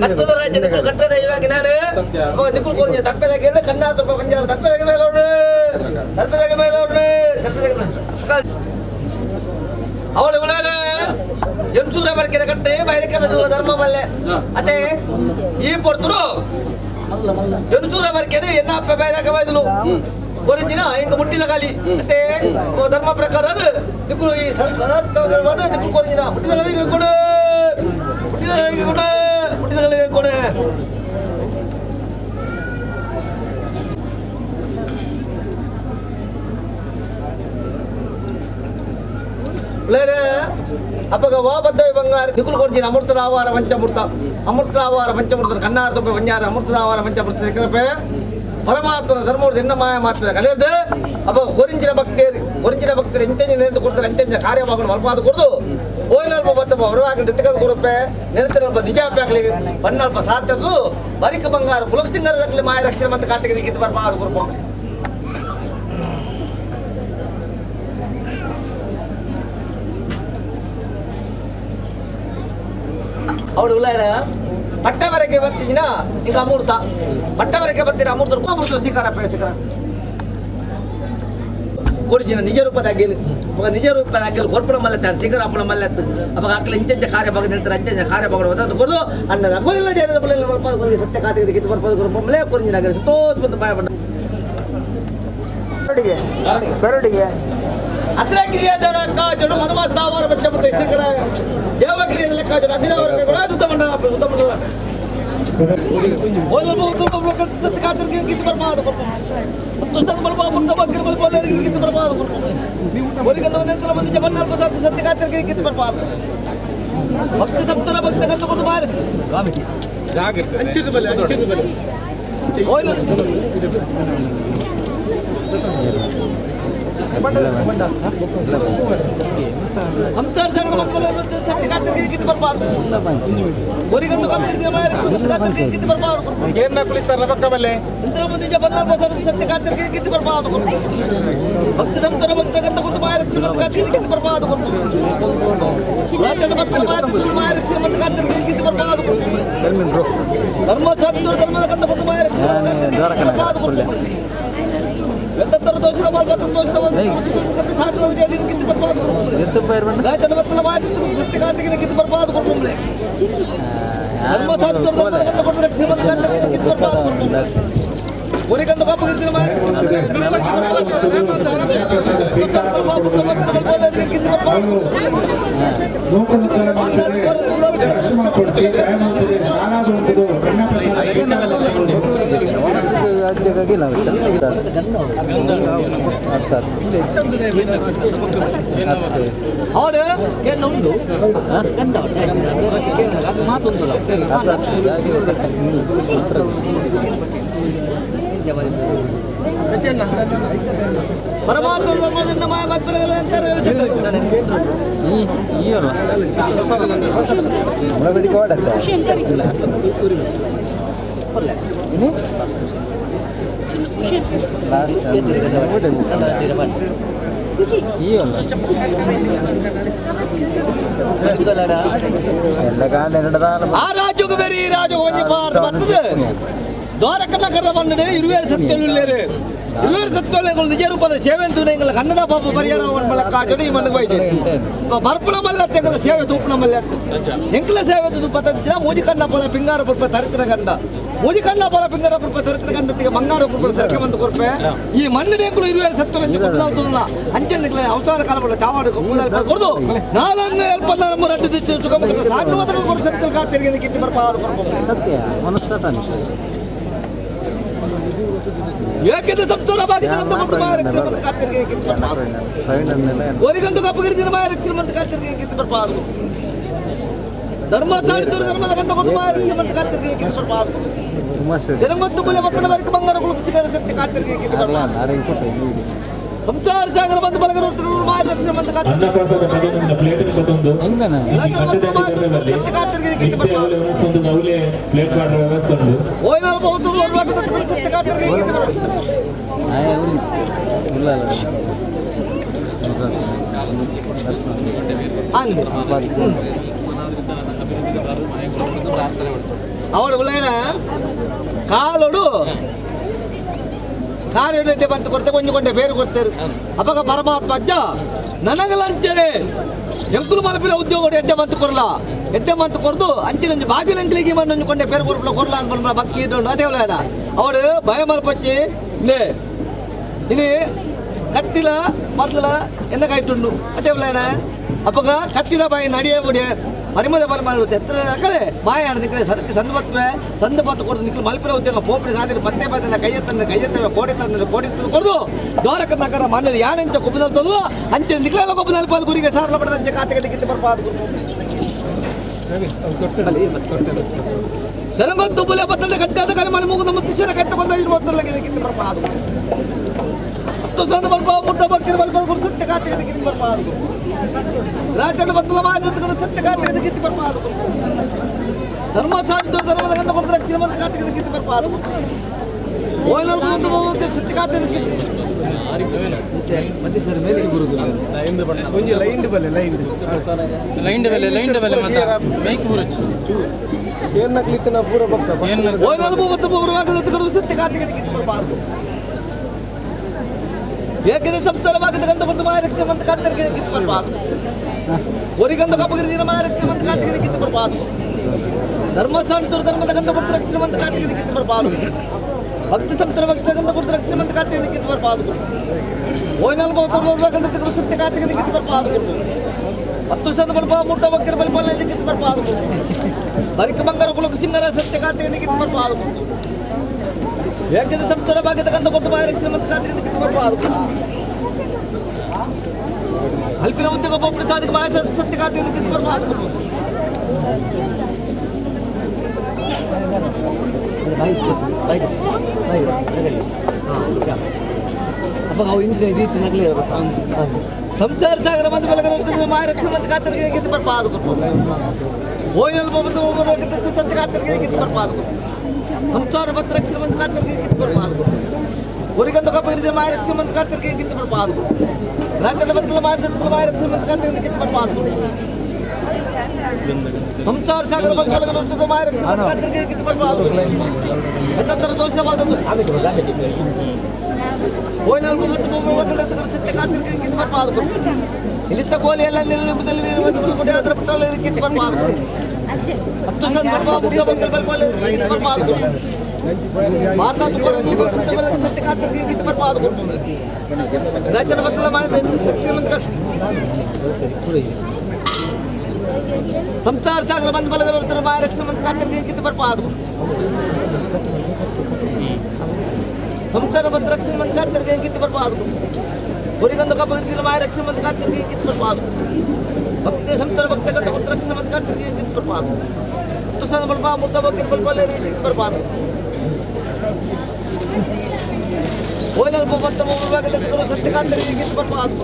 ಕಟ್ಟದ ರಾಜ್ಯ ನಿಕ್ಕಳು ಕಟ್ಟದ ಇವಾಗ ನಾನು ಅವಾಗ ನಿಕ್ಕಳು ಕೊಂಚ ತಪ್ಪೆದಾಗೆ ಕಣ್ಣಾರ ತುಪ್ಪ ಪಂಜಾರ ತಪ್ಪೆದಾಗ ಮೇಲೆ ಅವ್ರು ತಪ್ಪೆದಾಗ ಮೇಲೆ ಅವ್ರು ತಪ್ಪೆದಾಗ ಅವಳು ಉಲಾಡೆ ಎಂಸೂರ ಬಳಕೆದ ಕಟ್ಟೆ ಬೈರಕ್ಕೆ ಧರ್ಮ ಮಲ್ಲೆ ಅದೇ ಈ ಪೊರ್ತರು ಎನ್ಸೂರ ಬಳಕೆನೆ ಎನ್ನ ಅಪ್ಪ ಬೈರಕ ಬೈದಲು ಕೊರಿಂಜಿನ ಹಿಂಗ ಮುಟ್ಟಿದ ಖಾಲಿ ಅತ್ತೆ ಧರ್ಮ ಪ್ರಕಾರ ಅದು ನಿಕ್ಕಳು ಈ ನಿಕ್ಕಳು ಕೊರಿಂಜಿನ ಮುಟ್ಟಿದ ಕಾಲಿಗೆ ಕೊಡು ಮುಟ್ಟಿದ ಕಾಲಿಗೆ ಕೊಡು ಮುಟ್ಟಿದ ಕಾಲಿಗೆ ಕೊಡು ಅಪ್ಪಗ ವಾ ಬದ್ದ ಬಂಗಾರ ನಿಕುಲು ಕೊಡ್ತೀನಿ ಅಮೃತದಾವಾರ ಪಂಚಮೃತ ಅಮೃತದಾವಾರ ಪಂಚಮೃತ ಕಣ್ಣಾರ ತುಪ್ಪ ಪಂಜಾರ ಅಮೃತದಾವಾರ ಪಂಚಮೃತ ಸಿಕ್ಕರಪ್ಪೆ ಪರಮಾತ್ಮನ ಧರ್ಮದ ಎನ್ನ ಮಾಯ ಮಾತ್ಮ ಕಲಿಯದು ಅಪ್ಪ ಕೊರಿಂಚಿನ ಭಕ್ತಿಯರು ಕೊರಿಂಚಿನ ಭಕ್ತರು ಎಂತೆಂಜ ನೆನೆದು ಕೊಡ್ತಾರೆ ಎಂತೆಂಜ ಕಾರ್ಯವಾಗಲು ಮಲ್ಪಾದ ಕೊಡ್ದು ಓಯ್ನಲ್ಪ ಬತ್ತಪ್ಪ ಹೊರವಾಗಿ ದೆತ್ತಕಲ್ ಕೊಡುಪ್ಪೆ ನೆಲತಿನಲ್ಪ ನಿಜ ಆಗಲಿ ಬಣ್ಣಲ್ಪ ಸಾಧ್ಯದು ಬರಿಕ ಬಂಗಾರ ಕುಲಸಿಂಗರ ದಕ್ಕಲಿ ಮಾಯ ರಕ್ಷಣೆ ಮತ್ತು ಕಾತಿಗೆ ನಿಕ್ಕಿತ್ತು ಬರ್ಪ ಅದು ಕೊಡ್ಪ ಅವಳು ಉಳ್ಳಾಡ ಪಟ್ಟವರೆಗೆ ಬರ್ತೀನ ಈಗ ಅಮೃತ ಪಟ್ಟವರೆಗೆ ಬರ್ತೀರ ಅಮೃತ ಅಮೃತ ಸ್ವೀಕಾರ ಸ್ವೀಕಾರ ಕೊಡಿಜಿನ ನಿಜ ರೂಪದ ಗೆಲು ಅವಾಗ ನಿಜ ರೂಪದ ಗೆಲು ಕೊರ್ಪಣ ಮಲ್ಲೆ ಸಿಗರ ಅಪ್ಪಣ ಮಲ್ಲೆ ಅವಾಗ ಅಕ್ಕಲ ಇಂಚಂಚ ಕಾರ್ಯ ಭಾಗ ನಿಲ್ತಾರೆ ಅಂಚಂಚ ಕಾರ್ಯ ಭಾಗ ಅದು ಕೊಡು ಅಣ್ಣ ರಘುಲಿಲ್ಲ ಜಯದ ಬಲ್ಲ ಬರ್ಪಾದ ಸತ್ಯ ಕಾತಿಗೆ ಕಿತ್ತು ಬರ್ಪಾದ ಗುರುಪಮ್ಮಲೆ ಕೊರಿಂಜಿನ ಆಗಲಿ ಸುತ್ತೋದ್ ಬಂದು ಭಯ ಬಂದ ಬೆರಡಿಗೆ ಅಸರಾಗಿರಿಯಾದ ಕಾಜನು ಮಧುಮಾಸ ದಾವಾರ ಬಚ್ಚ ಮತ್ತು ಸಿಗರ ದೇವಗಿರಿಯ ಲೆಕ್ಕಾಜನು ಅಗ್ನಿದಾವರ ಕೂಡ ಸುತ್ತಮಂಡಲ ಸುತ್ತಮಂಡಲ ಸತ್ಯ ಕಾತಿಗೆ ಕಿತ್ತು ಬರ್ಪಾದ ಭಕ್ತ ಸಪ್ತನ ಭಕ್ತ ಕಂದುಕೊಂಡು ಬಾರಿಸಿ ಆ ರಾಜ್ಯಕ್ಕೆ ಬೇರೆ ಈ ರಾಜ್ಯಕ್ಕೆ ಒಂಜಿ ಬಾರ್ದು ಬರ್ತದೆ ದ್ವಾರಕನ ಕರೆದ ಬಂದರೆ ಇರುವೇರು ಸತ್ಯಲ್ಲೇರು ಇರುವೇರು ಸತ್ಯಗಳು ನಿಜ ರೂಪದ ಸೇವೆ ಅಂತ ಎಂಗಳ ಕನ್ನಡ ಪಾಪ ಪರಿಹಾರ ಕಾಜೋಡಿ ಈ ಮಣ್ಣಿಗೆ ಬೈದೆ ಬರ್ಪುಣ ಮಲ್ಲತ್ತೆ ಎಂಗಳ ಸೇವೆ ತೂಪುಣ ಮಲ್ಲತ್ತು ಎಂಕಲ ಸೇವೆ ತುಪ್ಪ ತಂದಿನ ಮೋಜಿ ಕಣ್ಣ ಪೊಲ ಪಿಂಗಾರ ಪುರ್ಪ ತರಿತ್ರ ಗಂಧ ಮೋಜಿ ಕಣ್ಣ ಪೊಲ ಪಿಂಗಾರ ಪುರ್ಪ ತರಿತ್ರ ಗಂಧತ್ತಿಗೆ ಬಂಗಾರ ಪುರ್ಪ ಸರಕೆ ಬಂದು ಕೊರ್ಪೆ ಈ ಮಣ್ಣಿನ ಎಂಕಲು ಇರುವೇರು ಸತ್ಯಗಳು ಅಂಚೆ ಅವಸಾನ ಕಾಲ ಚಾವಾಡು ಕೊಡ್ದು ನಾಲನ್ನು ಎಲ್ಪನ್ನಾರು ರಡ್ಡು ಸುಖ ಸಾಧ್ಯವಾದ ಸತ್ಯ ಕಾತಿರಿಗೆ ಕಿತ್ತು ಬರ್ಪ ಸತ್ಯ ಮನಸ್ತಾನೆ ಏಕೆಂದರೆ ಸಪ್ತೋರ ಕೋರಿಗಂದು ಕಪ್ಪಗಿರಿಜಿನ ಮಾಯ ಕಾತಿರಿಗೆ ಕಿತ್ತು ಬರ್ಪಾದು ಧರ್ಮ ಸಾಡಿದವರು ಧರ್ಮದ ಗಂಧ ಕೊಟ್ಟು ಮಾಯ ಕಾತಿರಿಗೆ ಕಿತ್ತು ಬರ್ಪಾದು ಜನಗೊಂದು ಮೂಲೆ ಬತ್ತನ ಬರಕ್ಕೆ ಬಂಗಾರ ಕುಲುಪಿಸಿದ ಸತ್ಯ ಕಾತಿರಿಗೆ ಕಿತ್ತು ಬರ್ಪಾದು ಸಂಸಾರ ಸಾಗರ ಬಂದು ಬಲಗರ ಮಾಯ ಅನ್ನಪ್ರಸಾದ ಪ್ಲೇಟ್ ಮಾಡುವ ವ್ಯವಸ್ಥೆ ಉಂಟು. ಅವಳು ಕಾಲೋಡು ಕಾಲು ಬಂತು ಕೊಡ್ತೆ ಕೊಂಚ ಕೊಂಡೆ ಬೇರೆ ಕೊಡ್ತಾರೆ ಅಪಗ ಪರಮಾತ್ಮ ಅಜ್ಜ ನನಗಲಂಚನೆ ಎಂಕುಲು ಮಲಪಿನ ಉದ್ಯೋಗ ಎಡ್ಡೆ ಬಂತು ಕೊರ್ಲ ಎಡ್ಡೆ ಮಂತು ಕೊರ್ದು ಅಂಚಿನಂಚು ಬಾಗಿಲಂಚಲಿಗೆ ಮಣ್ಣು ಕೊಂಡೆ పేరు ಕೊರ್ಪಲ ಕೊರ್ಲ ಅನ್ಕೊಂಡ ಭಕ್ತಿ ಇದ್ದು ಅದೇ ಅವಳು ಭಯ ಮಲ್ಪಚ್ಚಿ ಲೇ ಇನಿ ಕತ್ತಿಲ ಮರ್ಲ ಎನ್ನ ಕಾಯ್ತುಂಡು ಅದೇ ಅಪ್ಪಗ ಕತ್ತಿಲ ಬಾಯಿ ನಡಿಯ ಮುಡಿಯ ಪರಿಮದ ಪರಿಮಳ ಎತ್ತರ ಕಡೆ ಮಾಯ ನಿಕ್ಕಲೆ ಸದಕ್ಕೆ ಸಂದ ಬತ್ವೆ ಸಂದ ಬತ್ತು ಕೊಡ್ದು ನಿಕ್ಕಲು ಮಲ್ಪಿನ ಉದ್ಯೋಗ ಪೋಪಡಿ ಸಾಧನೆ ಪತ್ತೆ ಪತ್ತೆ ಕೈಯತ್ತನ್ನ ಕೈಯತ್ತವೆ ಕೋಡಿ ತಂದ್ರೆ ಕೋಡಿ ತಂದು ಕೊಡ್ದು ದ್ವಾರಕ ನಗರ ಮಣ್ಣಲ್ಲಿ ಯಾನೆಂಚ ಕೊಬ್ಬನಲ್ಲಿ ತಂದು ಅಂಚೆ ನಿಕ್ಕಲೆಲ್ಲ ಕೊಬ್ಬನಲ್ಲಿ ಪಾದು ಗುರಿಗೆ ಸಾರಲ ಪಡೆದ ಅಂಚೆ ಕಾತೆ ಕಿತ್ತು ಬರ್ಪಾದು ಸರಂಗೊಂದು ಬುಲೆ ಬತ್ತಂಡೆ ಕಟ್ಟಾದ ಕರೆ ಮನೆ ಮುಗಿದ ಮುತ್ತಿಸರ ಕತ್ತಕೊಂಡ ಇರುವಂತಲ್ಲ ಕಿತ್ತು ಬರ್ಪಾದು ಸಂದ ಬರ್ಪ ಮುಟ್ಟ ಭಕ್ತಿರ ಬಲ್ಪ ಸತ್ಯ ಕಾತೆ ಕಿತ್ತು ಬರ್ಪಾದು ರಾಜನ ಬತ್ತಲ ಮಾಜತ್ಕೊಂಡು ಸತ್ಯ ಕಾತೆ ಕಿತ್ತು ಬರ್ಪಾದು ಧರ್ಮ ಸಾಧಿದ್ದು ಧರ್ಮದ ಗಂಧ ಕೊಡ್ತಾರೆ ಶ್ರೀಮಂತ ಕಾತೆ ಕಿತ್ತು ಬರ್ಪಾದು ಓಯ್ಲರ್ ಬಂದು ಸತ್ಯ ಕಾತೆ ಕಿತ್ತು ಮತ್ತೆ ಸರ್ ಮೇಲೆ ಬರುದು ಒಂಜಿ ಲೈನ್ ಬಲ್ಲೆ ಲೈನ್ ಲೈನ್ ಬೆಲೆ ಲೈನ್ ಬೆಲೆ ಮತ್ತೆ ಮೈಕ್ ಬುರುಚ್ ಏನ್ನಕ್ಲಿತ್ತನ ಪೂರ ಭಕ್ತ ಓಯ್ನಲ್ ಬೊತ್ತ ಬೊಬ್ಬರವಾಗದ ಕಡು ಸತ್ಯ ಕಾತಿಗೆ ಕಿತ್ತು ಬರಬಾರದು. ಏಕೆಂದರೆ ಸಂಸಾರವಾಗದ ಗಂಧ ಕೊಟ್ಟು ಮಾರಕ್ಷೆ ಮಂತ ಕಾತರಿಗೆ ಕಿತ್ತು ಬರಬಾರದು. ಒರಿಗಂದು ಕಪಗಿರಿದಿನ ಮಾರಕ್ಷೆ ಮಂತ ಕಾತಿಗೆ ಕಿತ್ತು ಬರಬಾರದು. ಧರ್ಮ ಸಾಣಿತರು ಧರ್ಮದ ಗಂಧ ಕೊಟ್ಟು ರಕ್ಷಣೆ ಮಂತ ಕಾತಿಗೆ ಕಿತ್ತು ಬರಬಾರದು. ಭಕ್ತಿ ಸಂತರ ಭಕ್ತ ಗಂಧ ಕೊಟ್ಟು ರಕ್ಷಣೆ ಮಂತ ಕಾತಿಗೆ ಕಿತ್ತು ಬರಬಾರದು. ಓಯ್ನಲ್ ಬೊತ್ತ ಬೊಬ್ಬರವಾಗದ ಕಡು ಸತ್ಯ ಕಾತಿಗೆ ಕಿತ್ತು ಬರಬಾರದು. ಹತ್ತು ಸಂದ ಬಡಪ ಮುಟ್ಟ ಬಕ್ಕರ ಬಲ್ಪಲ್ಲ ಕಿತ್ತು ಬರಬಾರದು. ಬರಿಕ ಬಂಗಾರ ಕುಲಕ ಸಿಂಗರ ಸತ್ಯ ಕಾತಿಗೆ ಕಿತ್ತು ಬರಬಾರದು. ಏಕೆಂದರೆ ಸಂಸಾರ ಭಾಗ್ಯದ ಗಂಧ ಕೊಟ್ಟು ಬಾಯಿ ಮಂತ ಕಾತಿಗೆ ಕಿತ್ತು ಬರಬಾರದು. ಅಲ್ಪಿನ ಉದ್ಯೋಗ ಪ್ರಸಾದಕ್ಕೆ ಬಾಯ ಸತ್ಯ ಕಾತಿಗೆ ಕಿತ್ತು ಬರಬಾರದು. ಸಂಸಾರ ಸಾಗರ ಬಂದ ಬೆಳಗರ ಮಾರಕ್ಷ ಮಂತ ಕಾತರಿಗೆ ಕಿತ್ತು ಬರಬಾರದು. ಓಯ್ನಲ್ ಬಂದು ಒಬ್ಬರು ಸತ್ಯ ಕಾತರಿಗೆ ಕಿತ್ತು ಬರಬಾರದು. ಸಂಸಾರ ಭದ್ರ ರಕ್ಷಣೆ ಮಂತ ಕಾತರಿಗೆ ಕಿತ್ತು ಬರಬಾರದು. ಒರಿಗಂದು ಕಪ್ಪಗಿರಿದ ಮಾಯ ರಕ್ಷಣೆ ಮಂತ ಕಾತರಿಗೆ ಕಿತ್ತು ಬರಬಾರದು. ರಾಜ್ಯದ ಬದಲು ಮಾಯ ರಕ್ಷಣೆ ಮಂತ ಕಾತರಿಗೆ ಕಿತ್ತು ಬರಬಾರದು. ಸಂಸಾರ ಸಾಗರ ಬಂದ ಬೆಳಗರ ಮಾಯ ರಕ್ಷಣೆ ಮಂತ ಕಾತರಿಗೆ ಕಿತ್ತು ಬರಬಾರದು. ಎತ್ತರ ದೋಷವಾದದ್ದು ಓಯ್ನಲ್ ಬಂದು ಒಬ್ಬರು ಸತ್ಯ ಕಾತರಿಗೆ ಕಿತ್ತು ಬರಬಾರದು. ಇಲ್ಲಿತ್ತ ಗೋಲಿ ಎಲ್ಲ ಅದರ ಪುಟ್ಟಲ್ಲಿ ಕಿತ್ತು ಬರಬಾರದು. ಹತ್ತು ಸಂದ ಮುಟ್ಟ ಬಂಗಲ್ ಬಲ್ಪಲ್ಲಿ ಕಿತ್ತು ಬರಬಾರದು. ಭಾರತ ಸತ್ಯ ಕಾತರಿಗೆ ಕಿತ್ತು ಬರಬಾರದು. ರಾಜ್ಯದ ಬದಲು ಮಾಡಿದ ಸಂಸಾರ ಸಾಗರ ಬಂದ ಬಲಗರ ಮಾಯ ರಕ್ಷಣೆ ಮಂತ ಕಾತರಿಗೆ ಕಿತ್ತು ಬರಬಾರದು. ಸಂಸಾರ ಬಂದ ರಕ್ಷಣೆ ಮಂತ ಕಾತರಿಗೆ ಕಿತ್ತು ಬರಬಾರದು. ಹೊರಿಗಂದು ಕಪ್ಪಗಿರಿದಿನ ಮಾಯ ರಕ್ಷಣೆ ಮಂತ ಕಾತರಿಗೆ ಕಿತ್ತು ಬರಬಾರದು. ಭಕ್ತಿ ಸಂತರ ಭಕ್ತ ಗಂಧ ಕೊಟ್ಟು ರಕ್ಷಣೆ ಮಂತ ಕಾತರಿಗೆ ಕಿತ್ತು ಬರಬಾರದು. ಹತ್ತು ಸಂದ ಬಲ್ಪ ಮುಟ್ಟ ಬಕ್ಕರ ಬಲ್ಪಲ್ಲಿ ಕಿತ್ತು ಬರಬಾರದು. ಓಯ್ನಲ್ ಬೊಬ್ಬತ್ತ ಬೊಬ್ಬರವಾಗದ ಸತ್ಯ ಕಾತರಿಗೆ ಕಿತ್ತು ಬರಬಾರದು.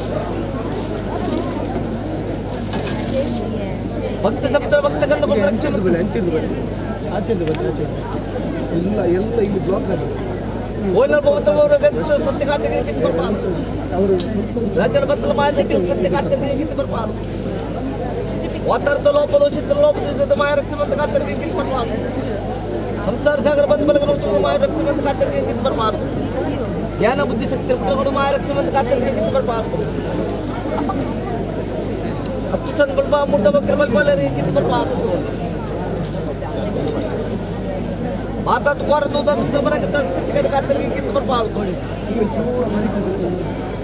ಭಕ್ತ ಸಂತರ ಭಕ್ತ ಗಂಧ ಕೊಟ್ಟು ರಕ್ಷಣೆ ಅಂಚಿರ್ದು ಬಲ್ಲೆ ಅಂಚಿರ್ದು ಬಲ್ಲೆ ಆಚೆಂದು ಬಲ್ಲೆ ಆಚೆ ಎಲ್ಲ ಎಲ್ಲ ಇಲ್ಲಿ ಬ್ಲಾಕ್ ಆಗಿದೆ. ಓಯ್ನಲ್ ಬೊಬ್ಬತ್ತ ಬೊಬ್ಬರವಾಗದ ಸತ್ಯ ಕಾತರಿಗೆ ಕಿತ್ತು ಬರಬಾರದು. ರಾಜ್ಯದ ಬದಲು ಮಾಡಲಿಕ್ಕೆ ಸತ್ಯ ಕಾತರಿಗೆ ಕಿತ್ತು ಬರಬಾರದು. ವಾತಾರ್ಥ ಲೋಪ ದೋಷಿತ ಲೋಪ ಮಾಯ ರಕ್ಷಣೆ ಮಂತ ಕಾತರಿಗೆ ಕಿತ್ತು ಬರಬಾರದು. ಸಂಸಾರ ಸಾಗರ ಬಂದ ಬಲಗರ ಮಾಯ ರಕ್ಷಣೆ ಮಂತ ಕಾತರಿಗೆ ಕಿತ್ತು ಬರಬಾರದು. ಜ್ಞಾನ ಬುದ್ಧಿ ಶಕ್ತಿ ಪುಟಗಳು ಮಾಯ ರಕ್ಷಣೆ ಮಂತ ಕಾತರಿಗೆ ಕಿತ್ತು ಬರಬಾರದು. ಹತ್ತು ಸಂದ ಬಲ್ಪ ಮುಟ್ಟ ಬಕ್ಕರ ಬಲ್ಪಲ್ಲಿ ಕಿತ್ತು ಬರಬಾರದು. ಮಾತಾ ತುಕಾರ ದೂತ ಬರಕ್ಕೆ ಸತ್ಯ ಕಾತರಿಗೆ ಕಿತ್ತು ಬರಬಾರದು.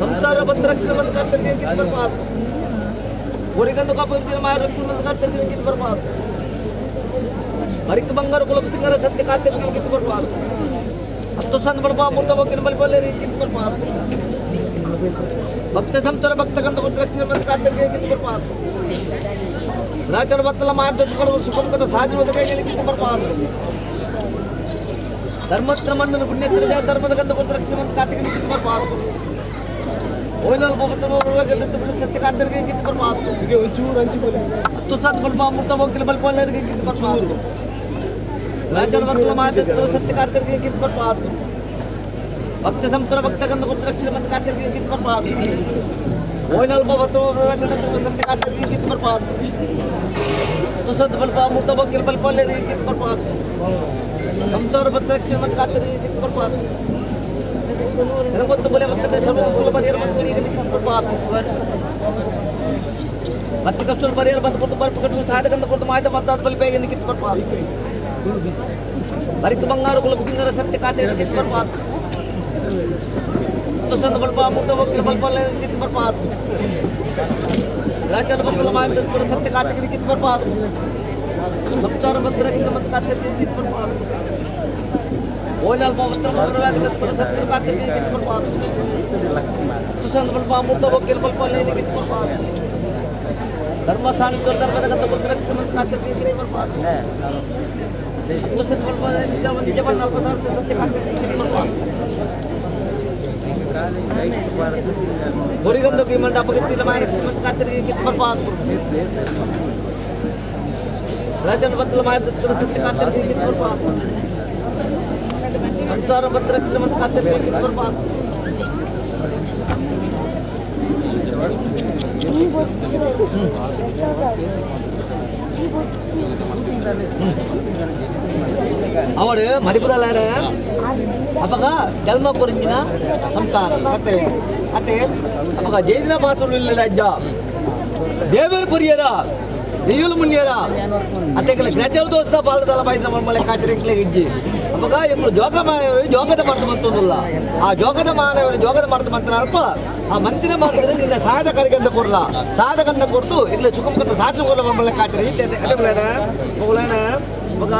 ಸಂಸಾರ ಬಂದ ರಕ್ಷಣೆ ಮಂತ ಕಾತರಿಗೆ ಕಿತ್ತು ಬರಬಾರದು. ಒರಿಗಂದು ಕಪ್ಪಗಿರಿದಿನ ಮಾಯ ರಕ್ಷಣೆ ಮಂತ ಕಾತರಿಗೆ ಕಿತ್ತು ಬರಬಾರದು. ಬರಿಕ ಬಂಗಾರ ಕುಲಕ ಸಿಂಗರ ಸತ್ಯ ಕಾತರಿಗೆ ಕಿತ್ತು ಬರಬಾರದು. ಹತ್ತು ಸಂದ ಬಡಪ ಮುಟ್ಟ ಬಕ್ಕಿನ ಬಲ್ಪಲ್ಲಿ ಕಿತ್ತು ಬರಬಾರದು. ಭಕ್ತ ಸಂತರ ಭಕ್ತ ಗಂಧ ಕೊಟ್ಟು ರಕ್ಷಣೆ ಮಂತ ಕಾತರಿಗೆ ಕಿತ್ತು ಬರಬಾರದು. ರಾಜರ ಬತ್ತಲ ಮಾರ್ಗಗಳು ಸುಖಮುಖದ ಸಾಧುವಾದ ಕೈಯಲ್ಲಿ ಕಿತ್ತು ಬರಬಾರದು. ಧರ್ಮತ್ರ ಮಣ್ಣನ್ನು ಪುಣ್ಯತ್ರ ಧರ್ಮದ ಗಂಧ ಕೊಟ್ಟು ರಕ್ಷಣೆ ಮಂತ ಕಾತರಿಗೆ ಕಿತ್ತು ಬರಬಾರದು. ಓಯ್ನಲ್ ಬೊಬ್ಬತ್ತ ಸತ್ಯ ಕಾತರಿಗೆ ಕಿತ್ತು ಬರಬಾರದು. ಒಂಚೂರು ಹಂಚಿ ಬಲ್ಲೆ ಹತ್ತು ಸಂದ ಬಲ್ಪ ಮುಟ್ಟ ಬೊಕ್ಕಿನ ಬಲ್ಪಲ್ಲಿ ಕಿತ್ತು ಬರಬಾರದು. ರಾಜರ ಬತ್ತಲ ಮಾರ್ಗಗಳು ಸತ್ಯ ಕಾತರಿಗೆ ಕಿತ್ತು ಬರಬಾರದು. ಭಕ್ತ ಸಂತರ ಭಕ್ತ ಗಂಧ ಕೊಟ್ಟು ರಕ್ಷಣೆ ಮಂತ ಕಾತರಿಗೆ ಕಿತ್ತು ಬರಬಾರದು. ಓಯ್ನಲ್ ಬೊಬ್ಬತ್ತ ಸತ್ಯ ಕಾತರಿಗೆ ಕಿತ್ತು ಬರಬಾರದು. ಹತ್ತು ಸಂದ ಬಲ್ಪ ಮುಟ್ಟ ಬೊಕ್ಕಿನ ಬಲ್ಪಲ್ಲಿ ಕಿತ್ತು ಬರಬಾರದು. ಸಂಸಾರ ಭದ್ರ ರಕ್ಷಣೆ ಮಂತ ಕಾತರಿಗೆ ಕಿತ್ತು ಬರಬಾರದು. ಸರ್ವತ್ತು ಬಲೆ ಮತ್ತೆ ಸರ್ವ ಸುಲಭ ಪರಿಹಾರ ಮತ್ತು ಕಿತ್ತು ಬರಬಾರದು. ಮತ್ತೆ ಕಷ್ಟ ಪರಿಹಾರ ಬಂದು ಕೊಟ್ಟು ಬರ್ಪ ಕಟ್ಟು ಸಾಧಕಂದ ಕೊಟ್ಟು ಮಾಹಿತಿ ಮತ್ತಾದ ಬಲಿ ಬೇಗ ಕಿತ್ತು ಬರಬಾರದು. ಬರಿಕ ಬಂಗಾರ ಕುಲಕ ಸಿಂಗರ ಸತ್ಯ ಕಾತರಿಗೆ ಕಿತ್ತು ಬರಬಾರದು. ಹತ್ತು ಸಂದ ಬಲ್ಪ ಮುಟ್ಟ ಬೊಕ್ಕಿನ ಬಲ್ಪಲ್ಲಿ ಕಿತ್ತು ಬರಬಾರದು. ರಾಜ್ಯದ ಬದಲು ಮಾಡಿದ ಸತ್ಯ ಕಾತರಿಗೆ ಕಿತ್ತು ಬರಬಾರದು. ಸಂಸಾರ ಭದ್ರ ರಕ್ಷಣೆ ಮಂತ ಕಾತರಿಗೆ ಕಿತ್ತು ಬರಬಾರದು. ಓಯ್ನಲ್ ಬೊಬ್ಬತ್ತ ಸತ್ಯ ಕಾತರಿಗೆ ಕಿತ್ತು ಬರಬಾರದು. ಹತ್ತು ಸಂದ ಬಲ್ಪ ಮುಟ್ಟ ಬೊಕ್ಕಿನ ಬಲ್ಪಲ್ಲಿ ಕಿತ್ತು ಬರಬಾರದು. ಧರ್ಮ ಸಾಣಿದ್ಯ ಧರ್ಮದ ಗಂಧ ಕೊಟ್ಟು ರಕ್ಷಣೆ ಮಂತ ಕಾತರಿಗೆ ಕಿತ್ತು ಬರಬಾರದು. ಹತ್ತು ಸಂದ ಬಲ್ಪ ನಿಜ ಅಲ್ಪ ಸತ್ಯ ಕಾತರಿಗೆ ಕಿತ್ತು ಬರಬಾರದು. ಹೊರಿಗಂದು ಮಂಡ ಅಪಗತಿಲ್ಲ ಮಾಯ ರಕ್ಷಣೆ ಮಂತ ಕಾತರಿಗೆ ಕಿತ್ತು ಬರಬಾರದು. ರಾಜನ ಬತ್ತಲ ಮಾಯ ಸತ್ಯ ಕಾತರಿಗೆ ಕಿತ್ತು ಬರಬಾರದು. ಸಂಸಾರ ಭದ್ರ ರಕ್ಷಣೆ ಮಂತ ಕಾತರಿಗೆ ಕಿತ್ತು ಬರಬಾರದು. ಅವಳು ಮರಿಪುದಲ್ಲಾಡ ಅಪ್ಪಗ ಜನ್ಮ ಕೊರಿಂಚಿನ ಸಂಸಾರ ಕತ್ತೆ ಅತ್ತೆ ಅಪ್ಪಗ ಜೈದಿನ ಮಾತುಲು ಇಲ್ಲ ಅಜ್ಜ ದೇವರು ಕೊರಿಯರ ದೆಯ್ಯುಲು ಮುನ್ನಿಯರ ಅತ್ತೆಕಲ ಗ್ರಾಚಾರ ದೋಷದ ಪಾಲದಲ್ಲ ಬೈದ್ರ ಮಮ್ಮಲೆ ಕಾಚರಿಕ್ಲೆ ಇಜ್ಜಿ ಅಪ್ಪಗ ಇಬ್ಬರು ಜೋಗ ಮಾನವರು ಜೋಗದ ಮರ್ತು ಮಂತೊಂದುಲ್ಲ ಆ ಜೋಗದ ಮಾನವರು ಜೋಗದ ಮರ್ತು ಮಂತನ ಅಲ್ಪ ಆ ಮಂತಿನ ಮಾಡಿದ್ರೆ ನಿನ್ನ ಸಾಧ ಕರಿಗಂತ ಕೊಡ್ಲ ಸಾಧಕಂತ ಕೊಡ್ತು ಇಲ್ಲೇ ಸುಖಮುಖದ ಸಾಧನೆ ಕೊಡ್ಲ ಮಮ್ಮಲೆ ಕಾಚರಿ ಅದೇ ಅವಾಗ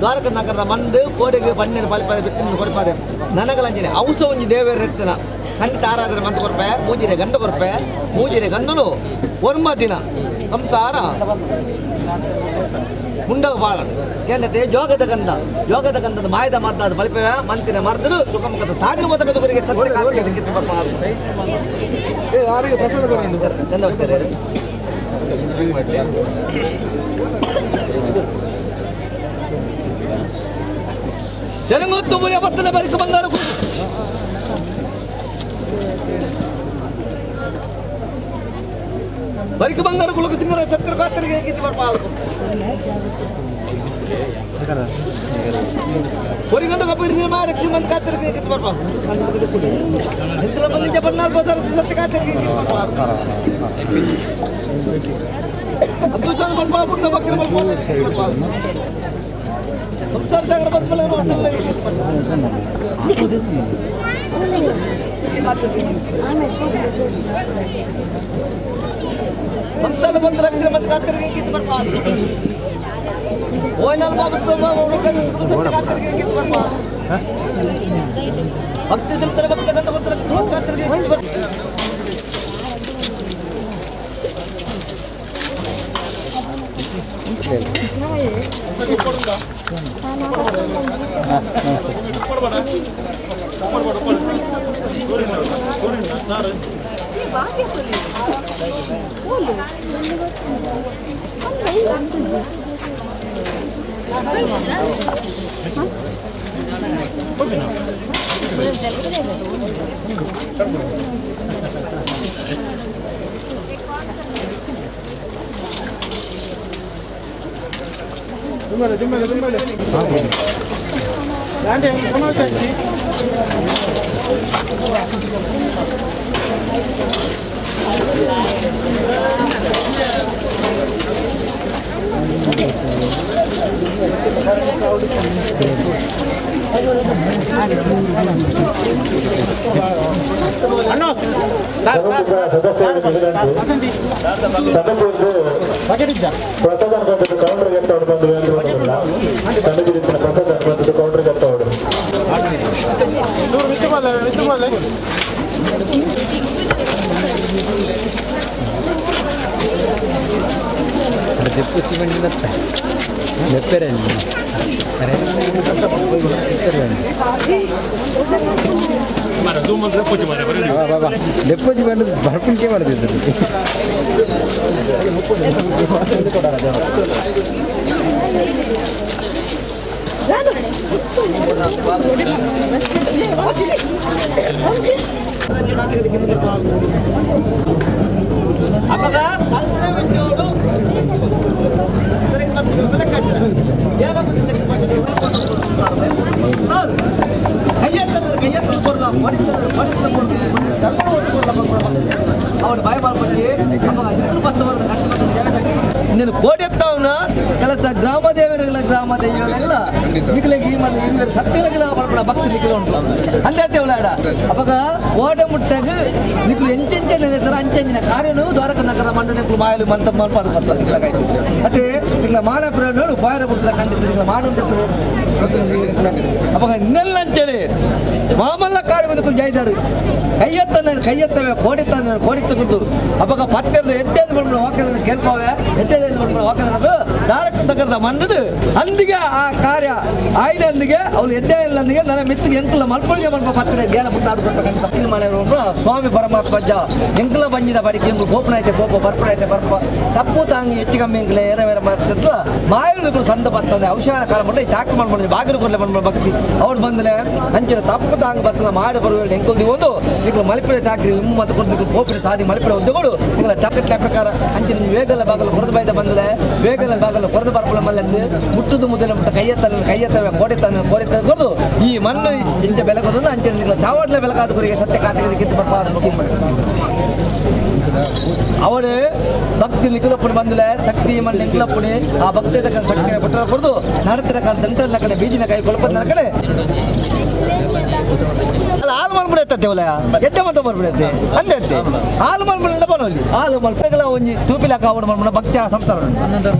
ದ್ವಾರಕ ನಗರದ ಮಂಡು ಕೋಡೆಗೆ ಪನ್ನೆರಡು ಪಲಿಪಾದೆ ಬಿತ್ತಿನ ಕೊರಪಾದೆ ನನಗಲಂಜನೆ ಔಷ ಒಂಜಿ ದೇವರ ಎತ್ತನ ಖಂಡಿತ ಆರಾಧನೆ ಮಂತ ಕೊರ್ಪೆ ಮೂಜಿರೆ ಗಂಧ ಕೊರ್ಪೆ ಮೂಜಿರೆ ಗಂಧನು ಒರ್ಮ ದಿನ ಸಂಸಾರ ಮುಂಡಗ ಬಾಳ ಏನತೆ ಜೋಗದ ಗಂಧ ಜೋಗದ ಗಂಧದ ಮಾಯದ ಮಾತಾದ ಬಲಿಪೆ ಮಂತಿನ ಮರ್ದರು ಸುಖಮುಖದ ಸಾಧನೆ ಮೊದಕದವರಿಗೆ ಸತ್ಯ ಕಾತಿಗೆ ಗಂಧ ಹೋಗ್ತಾರೆ. ಶರಂಗೊತ್ತು ಬತ್ತನ ಬರಿಕ ಬಂಗಾರ ಬರಿಕ ಬಂಗಾರ ಕುಲಕ ಸಿಂಗರ ಸತ್ಕರ ಕಾತರಿಗೆ ಕಿತ್ತು ಬರ್ಪ ಹೊರಿಗಂದು ಕಪ್ಪಿರಿ ಮಾರಕ್ಷಿ ಮಂದಿ ಕಾತರಿಗೆ ಕಿತ್ತು ಬರ್ಪ ಇಂದ್ರ ಮಂದಿ ಜಪನ್ನಾಲ್ ಬಜಾರ್ ಸತ್ಯ ಕಾತರಿಗೆ ಕಿತ್ತು ಬರ್ಪ ಅಬ್ದುಲ್ ಬರ್ಪ ಪುಟ್ಟ ಬಕ್ರ ಬರ್ಪ ಸಂಸಾರ ಸಾಗರ ಬಂದ್ಮೇಲೆ ಸಂತಾನ ಬಂದ ರಕ್ಷಣೆ ಮತ್ತೆ ಕಾತರಿಗೆ ಕಿತ್ತು ಬರ್ಪ ಓಯ್ನಲ್ ಕಾತರಿಗೆ ಕಿತ್ತು ಬರ್ಪ ಭಕ್ತಿ ಸಂತರ ಭಕ್ತ ಗಂಧ ಬಂದ ಕಾತರಿಗೆ ಕಿತ್ತು ಬರ್ಪ. ಲೆಪ್ಪೊಚ್ಚಿ ಬಂದು ಬರ್ಪುಣಿಕೆ ಮಾಡ್ತಿದ್ರು. ಅಪ್ಪಗ ನೀನು ಕೋಟೆತ್ತವನ ಕೆಲಸ ಗ್ರಾಮ ದೇವರುಗಳ ಗ್ರಾಮ ದೈವಗಳೆಲ್ಲ ನಿಖಲಿಗೆ ಈ ಮನೆ ಸತ್ಯಗಳ ಭಕ್ತಿ ನಿಖಲು ಉಂಟು ಅಂದೇ ದೇವಲಾಡ ಅವಾಗ ಕೋಟೆ ಮುಟ್ಟಾಗ ನಿಖಲು ಎಂಚೆಂಚೆ ನೆನೆತರ ಅಂಚೆಂಚಿನ ಕಾರ್ಯನು ದ್ವಾರಕ ನಗರದ ಮಂಡನೆ ನಿಖಲು ಮಾಯಲು ಮಂತ ಮಲ್ಪ ಅದು ನಿಖಲಾಗಾಯ್ತು ಅದೇ ನಿಖಲ ಮಾನ ಪ್ರೇರಣೆ ಬಾಯರ ಬಿಡ್ತಲ ಖಂಡಿತ ನಿಖಲ ಮಾನಂದ ಅವಾಗ ಇನ್ನೆಲ್ಲಂಚನೆ ಮಾಮಲ್ಲ ಕಾರ್ಯವನ್ನು ಜೈದಾರು ಕೈಯತ್ತ ಕೈಯತ್ತವೆ ಕೋಡಿತ್ತ ಕೋಡಿತ್ತ ಕುರಿತು ಅವಾಗ ಪತ್ತೆಲ್ಲ ಎಡ್ಡೆ ಬಂದ್ಬಿಡು ವಾಕ್ಯದ ಕೇಳ್ಪಾವೆ ಎಡ್ಡೆ ಬಂದ್ಬಿಡು ವಾಕ್ಯದ ದಾರಕ ತಗರದ ಮಣ್ಣು ಅಂದಿಗೆ ಆ ಕಾರ್ಯ ಆಯ್ಲೆ ಅಂದಿಗೆ ಅವಳು ಎಡ್ಡೆ ಇಲ್ಲ ಅಂದಿಗೆ ನನ್ನ ಮಿತ್ತಿಗೆ ಎಂಕುಲ ಮಲ್ಪೊಳಿಗೆ ಮಲ್ಪ ಪತ್ರೆ ಗೇಲ ಮುಟ್ಟಾದ ಕೊಡ್ಬೇಕಂತ ಮನೆ ಸ್ವಾಮಿ ಪರಮಾತ್ಮ ಅಜ್ಜ ಎಂಕುಲ ಬಂಜಿದ ಬಡಿಕೆ ಎಂಕುಲು ಗೋಪನಾಯ್ತೆ ಗೋಪ ಬರ್ಪನಾಯ್ತೆ ಬರ್ಪ ತಪ್ಪು ತಾಂಗಿ ಹೆಚ್ಚು ಕಮ್ಮಿ ಎಂಕುಲ ಏರ ಬೇರೆ ಮಾಡ್ತಿದ್ಲ ಮಾಯಲು ಸಂದ ಬರ್ತದೆ ಔಷಧ ಕಾಲ ಮಾಡಿ ಚಾಕು ಮಾಡ್ಕೊಂಡು ಬಾಗಿಲು ಕೊಡ್ಲೆ ಬಂದ ಭಕ್ತಿ ಅವ್ರು ಬಂದಲೆ ಅಂಚಿನ ತಪ್ಪು ತಾಂಗ್ ಬರ್ತದ ಮಾಡಿ ಬರುವ ಎಂಕುಲ್ ಒಂದು ನಿಕ್ಲು ಮಲಿಪಿನ ಚಾಕ್ರಿ ಇಮ್ಮು ಮತ್ತು ಕೊಟ್ಟು ನಿಕ್ಲು ಕೋಪಿನ ಸಾದಿ ಮಲಿಪಿನ ಉದ್ಯೋಗಗಳು ನಿಗಳ ಚಾಕಟ್ಲೆ ಪ್ರಕಾರ ಅಂಚಿನ ವೇಗಲ ಬಾಗಲು ಕೊರದು ಬೈದ ಬಂದಲೆ ವೇಗಲ ಬಾಗಲು ಕೊರದು ಬರ್ಪುಳ ಮಲ್ಲದ್ದು ಮುಟ್ಟುದು ಮುದ್ದಲೆ ಮುಟ್ಟ ಕೈಯತ್ತಲ್ಲ ಕೈಯತ್ತವೆ ಕೋಡೆ ತಂದ ಕೋಡೆ ಕೊರದು ಈ ಮಣ್ಣು ಇಂಚ ಬೆಲೆ ಕೊಡೋದು ಅಂಚಿನ ನಿಕ್ಲ ಚಾವಡ್ಲೆ ಬೆಳಕಾದ ಕುರಿಗೆ ಸತ್ಯ ಕಾತಿಗೆ ಕಿತ್ತು ಬರ್ಪ ಅವಳು ಭಕ್ತಿ ನಿಖಲಪ್ಪುಡಿ ಬಂದಲೆ ಶಕ್ತಿ ಮಣ್ಣು ನಿಖಲಪ್ಪುಡಿ ಆ ಭಕ್ತಿ ಶಕ್ತಿ ಪುಟ್ಟ ಕೊಡದು ನಡತಿರ ಕಾಲ ದಂಟಲ್ ನಕಲೆ ಬೀಜಿನ ಕೈ ಕೊಳಪದ ನಕಲೆ ಅಲ್ಲ ಹಾಲು ಮಲ್ಬಿಡತ್ತೆ ಒಲ ಎಡ್ಡೆ ಮಂತ ಬರ್ಬಿಡತ್ತೆ ಅಂದೆ ಹಾಲು ಮಲ್ಬಿಡ ಬರೋಲ್ಲಿ ಹಾಲು ಮಲ್ಪೆಗಳ ಒಂಜಿ ತೂಪಿಲಾಕ ಅವಡು ಮಲ್ಪುಣ ಭಕ್ತಿ ಸಂಸಾರ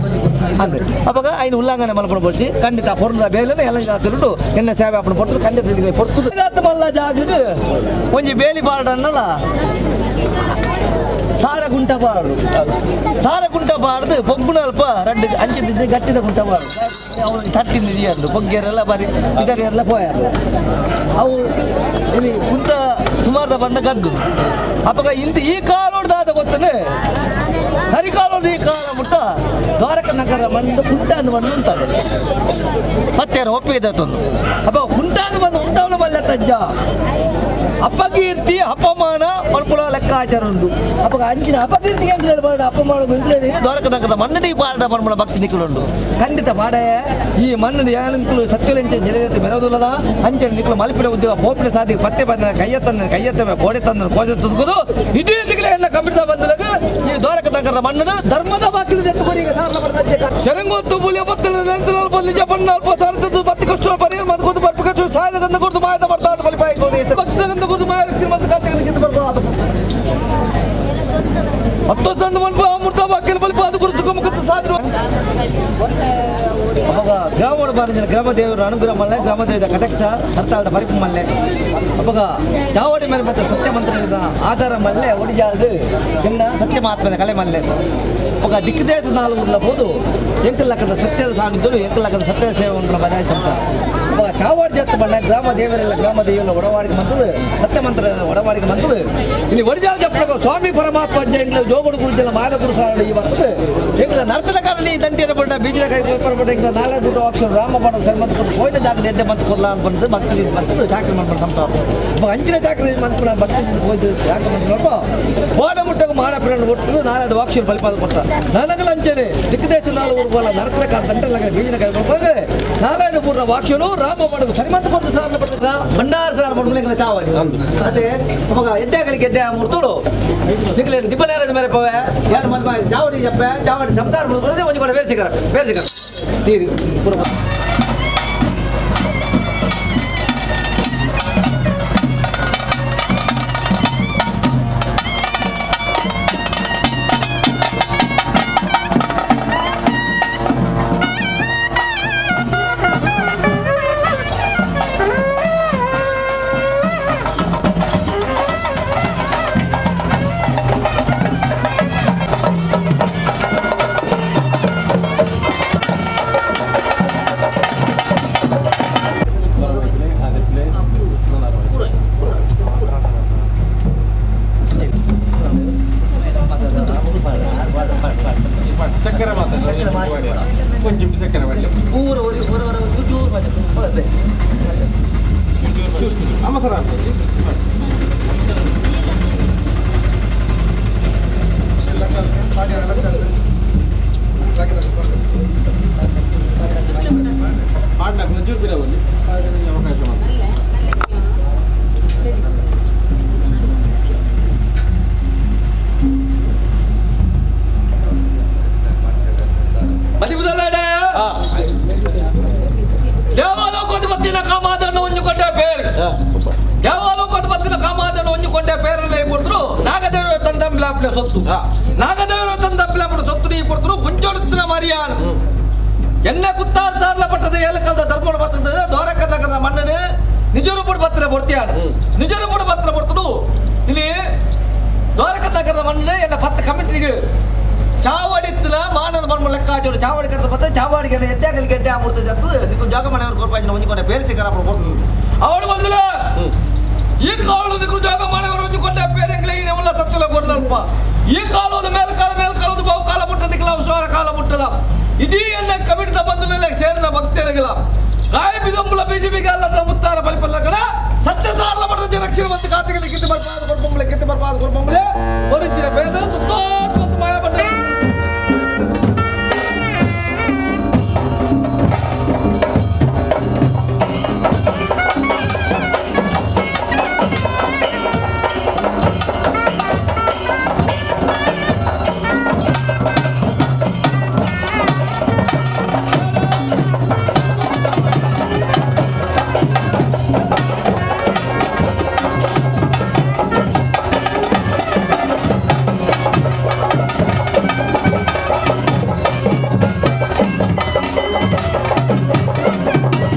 ಅಂದೆ ಅವಾಗ ಐನು ಉಲ್ಲಂಘನೆ ಮಲ್ಪಣ ಬರ್ತಿ ಖಂಡಿತ ಪೊರ್ಲ ಬೇಲೆ ಎಲ್ಲ ತಿರುಡು ಎಣ್ಣೆ ಸೇವೆ ಅಪ್ಪಣ ಪೊರ್ತು ಖಂಡಿತ ಪೊರ್ತು ಮಲ್ಲ ಜಾಗಕ್ಕೆ ಒಂಜಿ ಬೇಲಿ ಬಾರ್ಡನ್ನಲ್ಲ ಸಾರ ಗುಂಟ ಬಾರದು ಸಾರ ಗುಂಟ ಬಾರ್ದು ಬೊಗ್ಗುಣ ಅಲ್ಪ ರಡ್ಡು ಅಂಚಿನ ಗಟ್ಟಿದ ಗುಂಟ ಬಾರದು ಅವನು ತಟ್ಟಿಂದ ಇದೆಯಲ್ಲ ಬೊಗ್ಗೆರೆಲ್ಲ ಬಾರಿ ಇದರೆಲ್ಲ ಪೋಯಾರು ಅವು ಇಲ್ಲಿ ಗುಂಟ ಸುಮಾರದ ಬಣ್ಣ ಗದ್ದು ಅಪ್ಪಗ ಇಂತ ಈ ಕಾಲೋಡ್ದಾದ ಗೊತ್ತನೆ ಹರಿಕಾಲೋದು ಈ ಕಾಲ ಮುಟ್ಟ ದ್ವಾರಕ ನಗರ ಮಣ್ಣು ಕುಂಟ ಅಂದು ಮಣ್ಣು ಉಂಟದೆ ಪತ್ತೆರ ಒಪ್ಪಿಗೆ ತಂದು ಅಪ್ಪ ಕುಂಟ ಅಂದು ಬಂದು ಉಂಟವನ ಬಲ್ಲ ತಜ್ಜ ಅಪಕೀರ್ತಿ ಅಪಮಾನ ಮಲ್ಪುಳ ಲೆಕ್ಕಾಚಾರ ಉಂಟು ಅಪ್ಪ ಅಂಚಿನ ಅಪಕೀರ್ತಿಗೆ ಅಂತ ಹೇಳ್ಬಾರ್ದು ಅಪಮಾನ ಅಂತ ಹೇಳಿ ದ್ವಾರಕದಕ್ಕದ ಮಣ್ಣಡಿ ಪಾಡ ಮನ್ಮಳ ಭಕ್ತಿ ನಿಕ್ಕಲುಂಡು ಖಂಡಿತ ಪಾಡೇ ಈ ಮಣ್ಣಡಿ ಯಾನಂಕುಲು ಸತ್ಯಲೆಂಚೆ ಜಲದತೆ ಮೆರದುಲ್ಲದ ಅಂಚನೆ ನಿಕ್ಕಲು ಮಲ್ಪಿನ ಉದ್ಯೋಗ ಪೋಪಿನ ಸಾಧಿ ಪತ್ತೆ ಬಂದ ಕೈಯತ್ತಂದ ಕೈಯತ್ತವೆ ಕೋಡೆ ತಂದ ಕೋಡೆ ತುದುಕುದು ಇಡೀ ದಿಕ್ಕಲೆ ಎಲ್ಲ ಕಂಪ್ಯೂಟರ್ ಬಂದಲಗ ಈ ದ್ವಾರಕದಕ್ಕದ ಮಣ್ಣನ್ನು ಧರ್ಮದ ಬಾಕಿಲು ಎತ್ತುಕೊಡಿ ಈಗ ಸಾರ್ಲ ಬರ್ತಾ ಶರಂಗೊತ್ತು ಬುಲಿಯ ಬತ್ತಲ ನೆಂತನಲ್ಪ ನಿಜ ಬಣ್ಣ ಅಲ್ಪ ಸಾರದ್ದು ಬತ್ತಿ ಕಷ್ಟ ಪರಿಹಾರ ಮದ್ಕೊದು ಬರ್ಪ ಕಷ್ಟ ಸಾಯದ ಗಂಧ ಕೊಡ್ದು ಮಾಯದ ಬರ್ತಾ ಬಲಿಪಾಯಿ ಕೋಡಿ ಭಕ್ತ ಗಂಧ ಕೊಡ್ದು ಮಾಯ ಶ್ರೀಮಂತ ಕಾತೆಗೆ ಬರ್ಬಾರ್ದು ಹತ್ತು ತಂದು ಮಲ್ಪ ಅಮೃತ ಬಾಕಿಲು ಬಲಿಪ ಅದು ಗುರುತು ಮುಖದ ಸಾದ್ರು ಅವಾಗ ಗ್ರಾಮೋಡ ಬಾರಿದ ಗ್ರಾಮ ದೇವರ ಅನುಗ್ರಹ ಮಲ್ಲೆ ಗ್ರಾಮ ದೇವರ ಕಟಕ್ಷ ಹರ್ತಾಳದ ಪರಿಪು ಮಲ್ಲೆ ಅವಾಗ ಚಾವಡಿ ಮೇಲೆ ಮತ್ತೆ ಸತ್ಯ ಮಂತ್ರದ ಆಧಾರ ಮಲ್ಲೆ ಒಡಿಜಾಲ್ದು ಎನ್ನ ಸತ್ಯ ಮಹಾತ್ಮನ ಕಲೆ ಮಲ್ಲೆ ಅವಾಗ ದಿಕ್ಕದೇಶ ನಾಲ್ಕು ಉರ್ಲ ಬೋದು ಎಂಕಲ್ಲಕ್ಕದ ಸತ್ಯದ ಸಾಣಿದ್ದರು ಎಂಕಲ್ಲಕ್ಕದ ಸತ್ಯದ ಸೇವೆ ಉಂಟು ಬದಲಾಯಿಸಂತ ಅವಾಗ ಚಾವಾಡಿ ಜಾತ ಬಣ್ಣ ಗ್ರಾಮ ದೇವರೆಲ್ಲ ಗ್ರಾಮ ದೇವರ ಒಡವಾಡಿಗೆ ಬಂತದ್ದು ಸತ್ಯ ಮಂತ್ರದ ಒಡವಾಡಿಗೆ ಬಂತದ್ದು ಇಲ್ಲಿ ಒಡಿಜಾಲ್ ಜಪ್ಪಳ ಸ್ವಾಮಿ ಪರಮಾತ್ಮ ಎಂಗ್ಲ ಜೋಗಡು ಗುರುಜನ ಮಾಲ ಗುರು ಸ್ವಾಮಿ ಈ ಬರ್ತದೆ ಎಂಗ್ಲ ನರ್ತನ ಕಾರಣ ಈ ದಂಟಿಯರ ಬಣ್ಣ ಬೀಜದ ಕೈ ಪರಪಟ್ಟ ಎಂಗ್ಲ ನಾಲ್ಕು ಗುಡ್ಡ ಅಕ್ಷರ ರಾಮ ಬಣ್ಣ ಧರ್ಮದ ಕೊಟ್ಟು ಹೋಯ್ದ ಜಾಗ ಎಡ್ಡೆ ಮಂತ್ ಕೊಡ್ಲ ಅಂತ ಬಂದು ಭಕ್ತಿ ಬರ್ತದೆ ಚಾಕ್ರಿ ಮಾಡ್ಕೊಂಡು ಸಂತ ಅಂಚಿನ ಚಾಕ್ರಿ ಮಂತ್ಪುಣ ಭಕ್ತಿ ಹೋಯ್ದು ಚಾಕ್ರಿ ಮಾಡ್ಕೊಂಡು ಓಡ ಮುಟ್ಟకు ಮಾಡ ಪ್ರೇರಣ ಕೊಟ್ಟದು ನಾಳೆ ವಾಕ್ಷರು ಬಲಿಪಾದ ಕೊಟ್ಟ ನನಗಲ ಅಂಚನೆ ದಿಕ್ಕದೇಶ ನಾಲ್ಕು ಊರುಗಳ ನರ್ತನ ಕಾಲ ದಂಟಲ ಬೀಜನ ಕೈ ಕೊಡ್ಬೋದು ನಾರಾಯಣ ಪೂರ್ಣ ವಾಕ್ಷನು ರಾಮ ಬಡಗು ಸರಿಮಂತ ಕೊಟ್ಟು ಸಾರ್ ಬರ್ತದ ಭಂಡಾರ ಸಾರ್ ಬಡಗು ಚಾವಡಿ ಅದೇ ಅವಾಗ ಎಡ್ಡೆ ಎಡ್ಡೆ ಮುರ್ತೋಡು ನಿಕ್ಲೆ ದಿಬ್ಬನೇರದ ಮೇಲೆ ಪವೆ ಏನು ಮದ್ಮ ಚಾವಡಿ ಜಪ್ಪೆ ಚಾವಡಿ ಸಂತಾರ ಮುಡ್ಕೊಂಡ್ರೆ ಒಂದು ಕಡೆ ಬೇರೆ ಸಿಕ್ಕರ ಬೇರೆ ಸಿಕ್ಕರ ನೀರು ಪೂರ ಸಕ್ಕರೆ ಮಾತ್ರ కొంచెం ಸಕ್ಕರೆ ಮಾಡಲಿ ಊರು ಊರು ಊರು ಊರು ಮಾಡಿ ಅಮ್ಮ ಸರ ಅವಕಾಶ ಮಾತ್ರ ದೇವಾಲೋಕೋತ್ಪತ್ತಿನ ಕಾಮಾದನ್ನು ಉಂಜುಕೊಂಡ ಪೇರು ದೇವಾಲೋಕೋತ್ಪತ್ತಿನ ಕಾಮಾದನ್ನು ಉಂಜುಕೊಂಡ ಪೇರಲ್ಲ ಪುರ್ತರು ನಾಗದೇವರು ತಂದಂಬ್ಲಾಪ್ನ ಸೊತ್ತು ನಾಗದೇವರು ತಂದಂಬ್ಲಾಪನ ಸೊತ್ತು ನೀ ಪುರ್ತರು ಪುಂಚೊಡುತ್ತಿನ ಮರಿಯಾನ್ ಎನ್ನ ಕುತ್ತಾರ್ ಸಾರ್ಲ ಪಟ್ಟದ ಏಲಕಲ್ದ ಧರ್ಮಣ ಬರ್ತದೆ ದೋರಕದ ಮಣ್ಣನೆ ನಿಜರೂಪದ ಪತ್ರ ಬೊರ್ತಿಯಾನ ನಿಜರೂಪದ ಪತ್ರ ಬರ್ತದು ಇಲ್ಲಿ ದ್ವಾರಕದ ಮಣ್ಣನೆ ಎನ್ನ ಪತ್ತ ಕಮಿಟಿಗೆ ಚಾವಡಿತ್ತಲ ಮಾನದ ಮನ್ಮಲ ಲೆಕ್ಕ ಚಾವಡಿ ಕಟ್ಟ ಮತ್ತೆ ಚಾವಡಿಗೆ ಎಡ್ಡೆ ಗೆಡ್ಡೆ ಅಮೃತ ಜತ್ತು ನಿಕ್ಕು ಜಾಗ ಮನೆಯವರು ಕೊರ್ಪಾಯಿನ ಒಂಜಿಕೊಂಡೆ ಪೇರು ಸಿಕ್ಕರ ಕೊಡ್ತು ಅವಳು ಬಂದಿಲ್ಲ ಈ ಕಾಳು ನಿಕ್ಕು ಜಾಗ ಮನೆಯವರು ಒಂಜಿಕೊಂಡೆ ಪೇರೆಂಗ್ಲೆ ಈ ಉಲ್ಲ ಸತ್ತಲ ಕೊಡ್ನಲ್ಪ ಈ ಕಾಲದ ಮೇಲೆ ಕಾಲ ಮೇಲೆ ಕಾಲದ ಬಹು ಕಾಲ ಮುಟ್ಟದಿಕ್ಕಲ ಅವಸರ ಕಾಲ ಮುಟ್ಟಲ ಇಡೀ ಎನ್ನ ಕಮಿಟಿದ ಬಂಧುಲೆಲ್ಲ ಸೇರಿನ ಭಕ್ತರಿಗಳ ಕಾಯ ಬಿಗಂಬುಲ ಬಿಜೆಪಿಗೆ ಅಲ್ಲದ ಮುತ್ತಾರ ಬಲಿಪಲ್ಲ ಕಣ ಸತ್ಯ ಸಾರಲ ಮಠದ ರಕ್ಷಣೆ ಮತ್ತು ಕಾರ್ತಿಕ ಕಿತ್ತು ಬರ್ಪಾದ ಕೊಡ್ಬೊಂಬಳೆ ಕಿತ್ತು ಬರ್ಪಾದ ಕೊಡ್ಬೊಂಬಳೆ ಕೊರಿಚಿನ ಬೇರೆ ಸುತ್ತಾತ್ ಮತ್ತು ಮಾಯಬಂಡ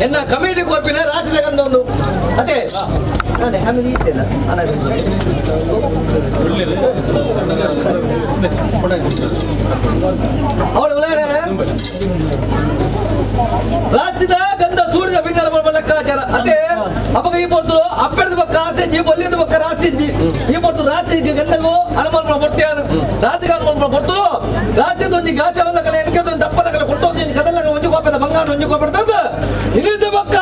ಎನ್ನ ಕಮಿಟಿ ಕೊರ್ಪಿನ ರಾಜ್ಯದ ಕಂದೊಂದು ಅದೇ ನಾನೇ ಆಮೇಲೆ ಇದ್ದೇನೆ ಅವಳು ರಾಜ್ಯದ ಗಂಧ ಸೂರ್ಯದ ಬಿಂಗಲ ಲೆಕ್ಕಾಚಾರ ಅದೇ ಅಪ್ಪಗ ಈ ಪೊರ್ತರು ಅಪ್ಪೆಡದ ಪಕ್ಕ ಆಸೆಂಜಿ ಬೊಲ್ಲಿದ ಪಕ್ಕ ರಾಸಿಂಜಿ ಈ ಪೊರ್ತು ರಾಜಿ ಗಂಧಗೂ ಅನುಮಾನ ಬರ್ತೀಯಾನು ರಾಜಿಗೆ ಅನುಮಾನ ಬರ್ತರು ರಾಜ್ಯದ ಒಂಜಿ ಗಾಚ ಬಂದ ಕಲೆ ಎನ್ಕೆ ಒಂದು ದಪ್ಪದ ಕಲೆ ಕೊಟ್ಟೋದು ಕದಲ್ಲ ಒಂಜಿ ಕೋಪದ ಬಂಗಾರ ಒಂಜಿ ಕೋಪಡ್ತಂದು ಇನ್ನಿದ್ದ ಪಕ್ಕ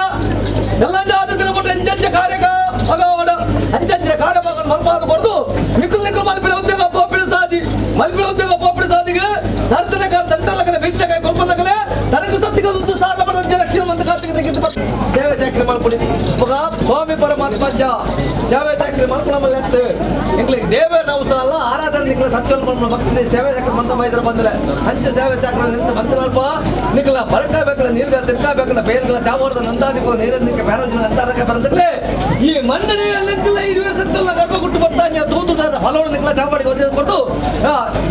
ಎಲ್ಲ ಆದ ದಿನ ಕೊಟ್ಟು ಅಂಚಂಚ ಕಾರ್ಯಕ ಅಗವಾಡ ಅಂಚಂಚ ಕಾರ್ಯ ಮಲ್ಪಾದ ಕೊಡ್ದು ನಿಕ್ಕಲ್ ನಿಕ್ಕಲ್ ಮಲ್ಪಿನ ಉದ್ಯೋಗ ಪೋಪಿನ ಸಾಧಿ ಮಲ್ಪಿನ ಉದ್ಯೋಗ ಪೋಪಿನ ಸಾಧಿಗೆ ನರ್ತನ ಕಾಲ ದಂಟಲ ಕಲೆ ಬೀಜಕಾಯಿ ಕೊಲ್ಪದ ಕಲೆ ತನಕ ಸತ್ತಿಗೆ ಒಂದು ಸಾಲ ಪಡೆದ ರಕ್ಷಣೆ ಬಂದ ಕಾರ್ತಿಕ ಸೇವೆ ಚಾಕ್ರಿ ಮಾಡ್ಕೊಡಿ ಮಗ ಸ್ವಾಮಿ ಪರಮಾತ್ಮ ಸೇವೆ ಚಾಕ್ರಿ ಮಾಡ್ಕೊಳಮಲ್ಲ ಎಂಗ್ಲಿಗೆ ದೇವರ ಅವಸರ ಅಲ್ಲ ಆರಾಧನೆ ನಿಕ್ಲ ಸತ್ಯಲ್ ಮಾಡ್ಕೊಂಡು ಭಕ್ತಿ ಸೇವೆ ಚಾಕ್ರಿ ಬಂದ ಮೈದ್ರ ಬಂದಲೆ ಅಂಚ ಸೇವೆ ಚಾಕ್ರ ನಿಂತ ಬಂದನಲ್ಪ ನಿಕ್ಲ ಬರಕ ಬೇಕಲ್ಲ ನೀರ್ಗ ತಿರ್ಕ ಬೇಕಲ್ಲ ಬೇರ್ಗಳ ಚಾವರದ ನಂದಾದಿಗಳ ನೀರನ್ನ ಬೇರೆ ಅಂತಾರಕ ಬರದಕ್ಲೆ ಈ ಮಣ್ಣನೆಯಲ್ಲಿ ನಿಂತಿಲ್ಲ ಇರುವೆ ಸತ್ಯಲ್ಲ ಗರ್ಭ ಗುಟ್ಟು ಬರ್ತಾನೆ ತೂತುದಾರ ಫಲವನ್ನು ನಿಕ್ಲ ಚಾವಾಡಿ ಕೊಡ್ತು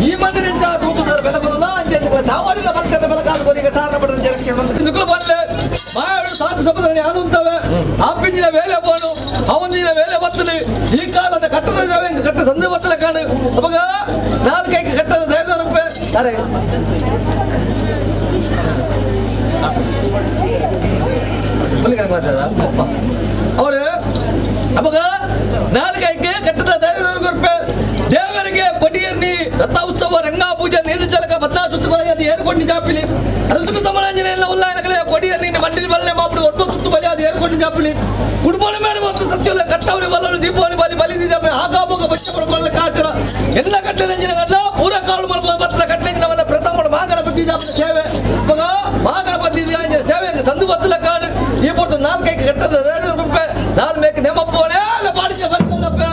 ಈ ಮಣ್ಣಿನಿಂದ ತೂತುದಾರ ಬೆಲಗೊಲ್ಲ ಅಂಚೆ ನಿಕ್ಲ ಚಾವಾಡಿಲ್ಲ ಭಕ್ತರ ಬೆಲಕಾದ ಕೊನೆಗೆ ಸಾರ ಪಡೆದ ಜನಕ್ಕೆ ಬಂದ ನಿಕ್ಲು ಬಂದೆ ಮಾಯಾಡು ಸಾಧು ಸಮುದ್ರನಿ ಅನುಂತವೆ ಆಪಿಂಜಿನ ವೇಲೆ ಬೋನು ಅವನಿನ ವೇಲೆ ಬರ್ತದೆ ಈ ಕಾಲದ ಕಟ್ಟದ ಕಟ್ಟ ಸಂದೆ ಬರ್ತದೆ ಕಾಣು ಅವಾಗ ನಾಲ್ಕೈದು ಕಟ್ಟದ ಧೈರ್ಯ ರೂಪಾಯಿ ಅರೆ ಅವಳು ಅವಾಗ ನಾಲ್ಕೈಕೆ ಕಟ್ಟದ ಧೈರ್ಯ ರೂಪಾಯಿ ದೇವರಿಗೆ ಕೊಡಿಯರ್ನಿ ರಥ ಉತ್ಸವ ರಂಗಾ ಪೂಜೆ ನೀರು ಜಲಕ ಬದ್ಲಾ ಸುತ್ತು ಅದು ಏರ್ಕೊಂಡು ಜಾಪಿಲಿ ಅದಕ್ಕೆ ಸಮಾರಂಜನೆ ಎಲ್ಲ ಉಲ್ಲಾಯನಕಲೆ ಕೊಡಿಯರ್ನಿ ಮಂಡಲಿ ಬಲ್ಲೆ ಮಾಪಡು ಒಟ್ಟು ಸುತ್ತು ಬಲಿ ಅದು ಏರ್ಕೊಂಡು ಜಾಪಿಲಿ ಕುಡುಬನ ಮೇಲೆ ಮತ್ತು ಸತ್ಯಲ್ಲ ಕಟ್ಟವನಿ ಬಲ್ಲರು ದೀಪಾವಳಿ ಬಲಿ ಬಲಿ ಆಗಾಭೋಗ ಬಚ್ಚ ಪಡ್ಕೊಳ್ಳ ಕಾಚರ ಎಲ್ಲ ಕಟ್ಟಲೆಂಜಿನ ಗಡ್ಲ ಪೂರ ಕಾಳು ಬರ್ತದ ಕಟ್ಟಲೆಂಜಿನ ಪ್ರಥಮ ಮಹಾಗಣಪತಿ ಸೇವೆ ಇವಾಗ ಮಹಾಗಣಪತಿ ಸೇವೆ ಸಂದು ಬತ್ತಲ ಕಾಡು ಈ ಪೊರ್ತು ನಾಲ್ಕೈದು ಕಟ್ಟದ ರೂಪಾಯಿ ನಾಲ್ ಮೇಕ್ ನೆಮ್ಮಪ್ಪೋಳೆ ಅಲ್ಲ ಬಾಡಿಗೆ ಬರ್ತಲ್ಲಪ್ಪ.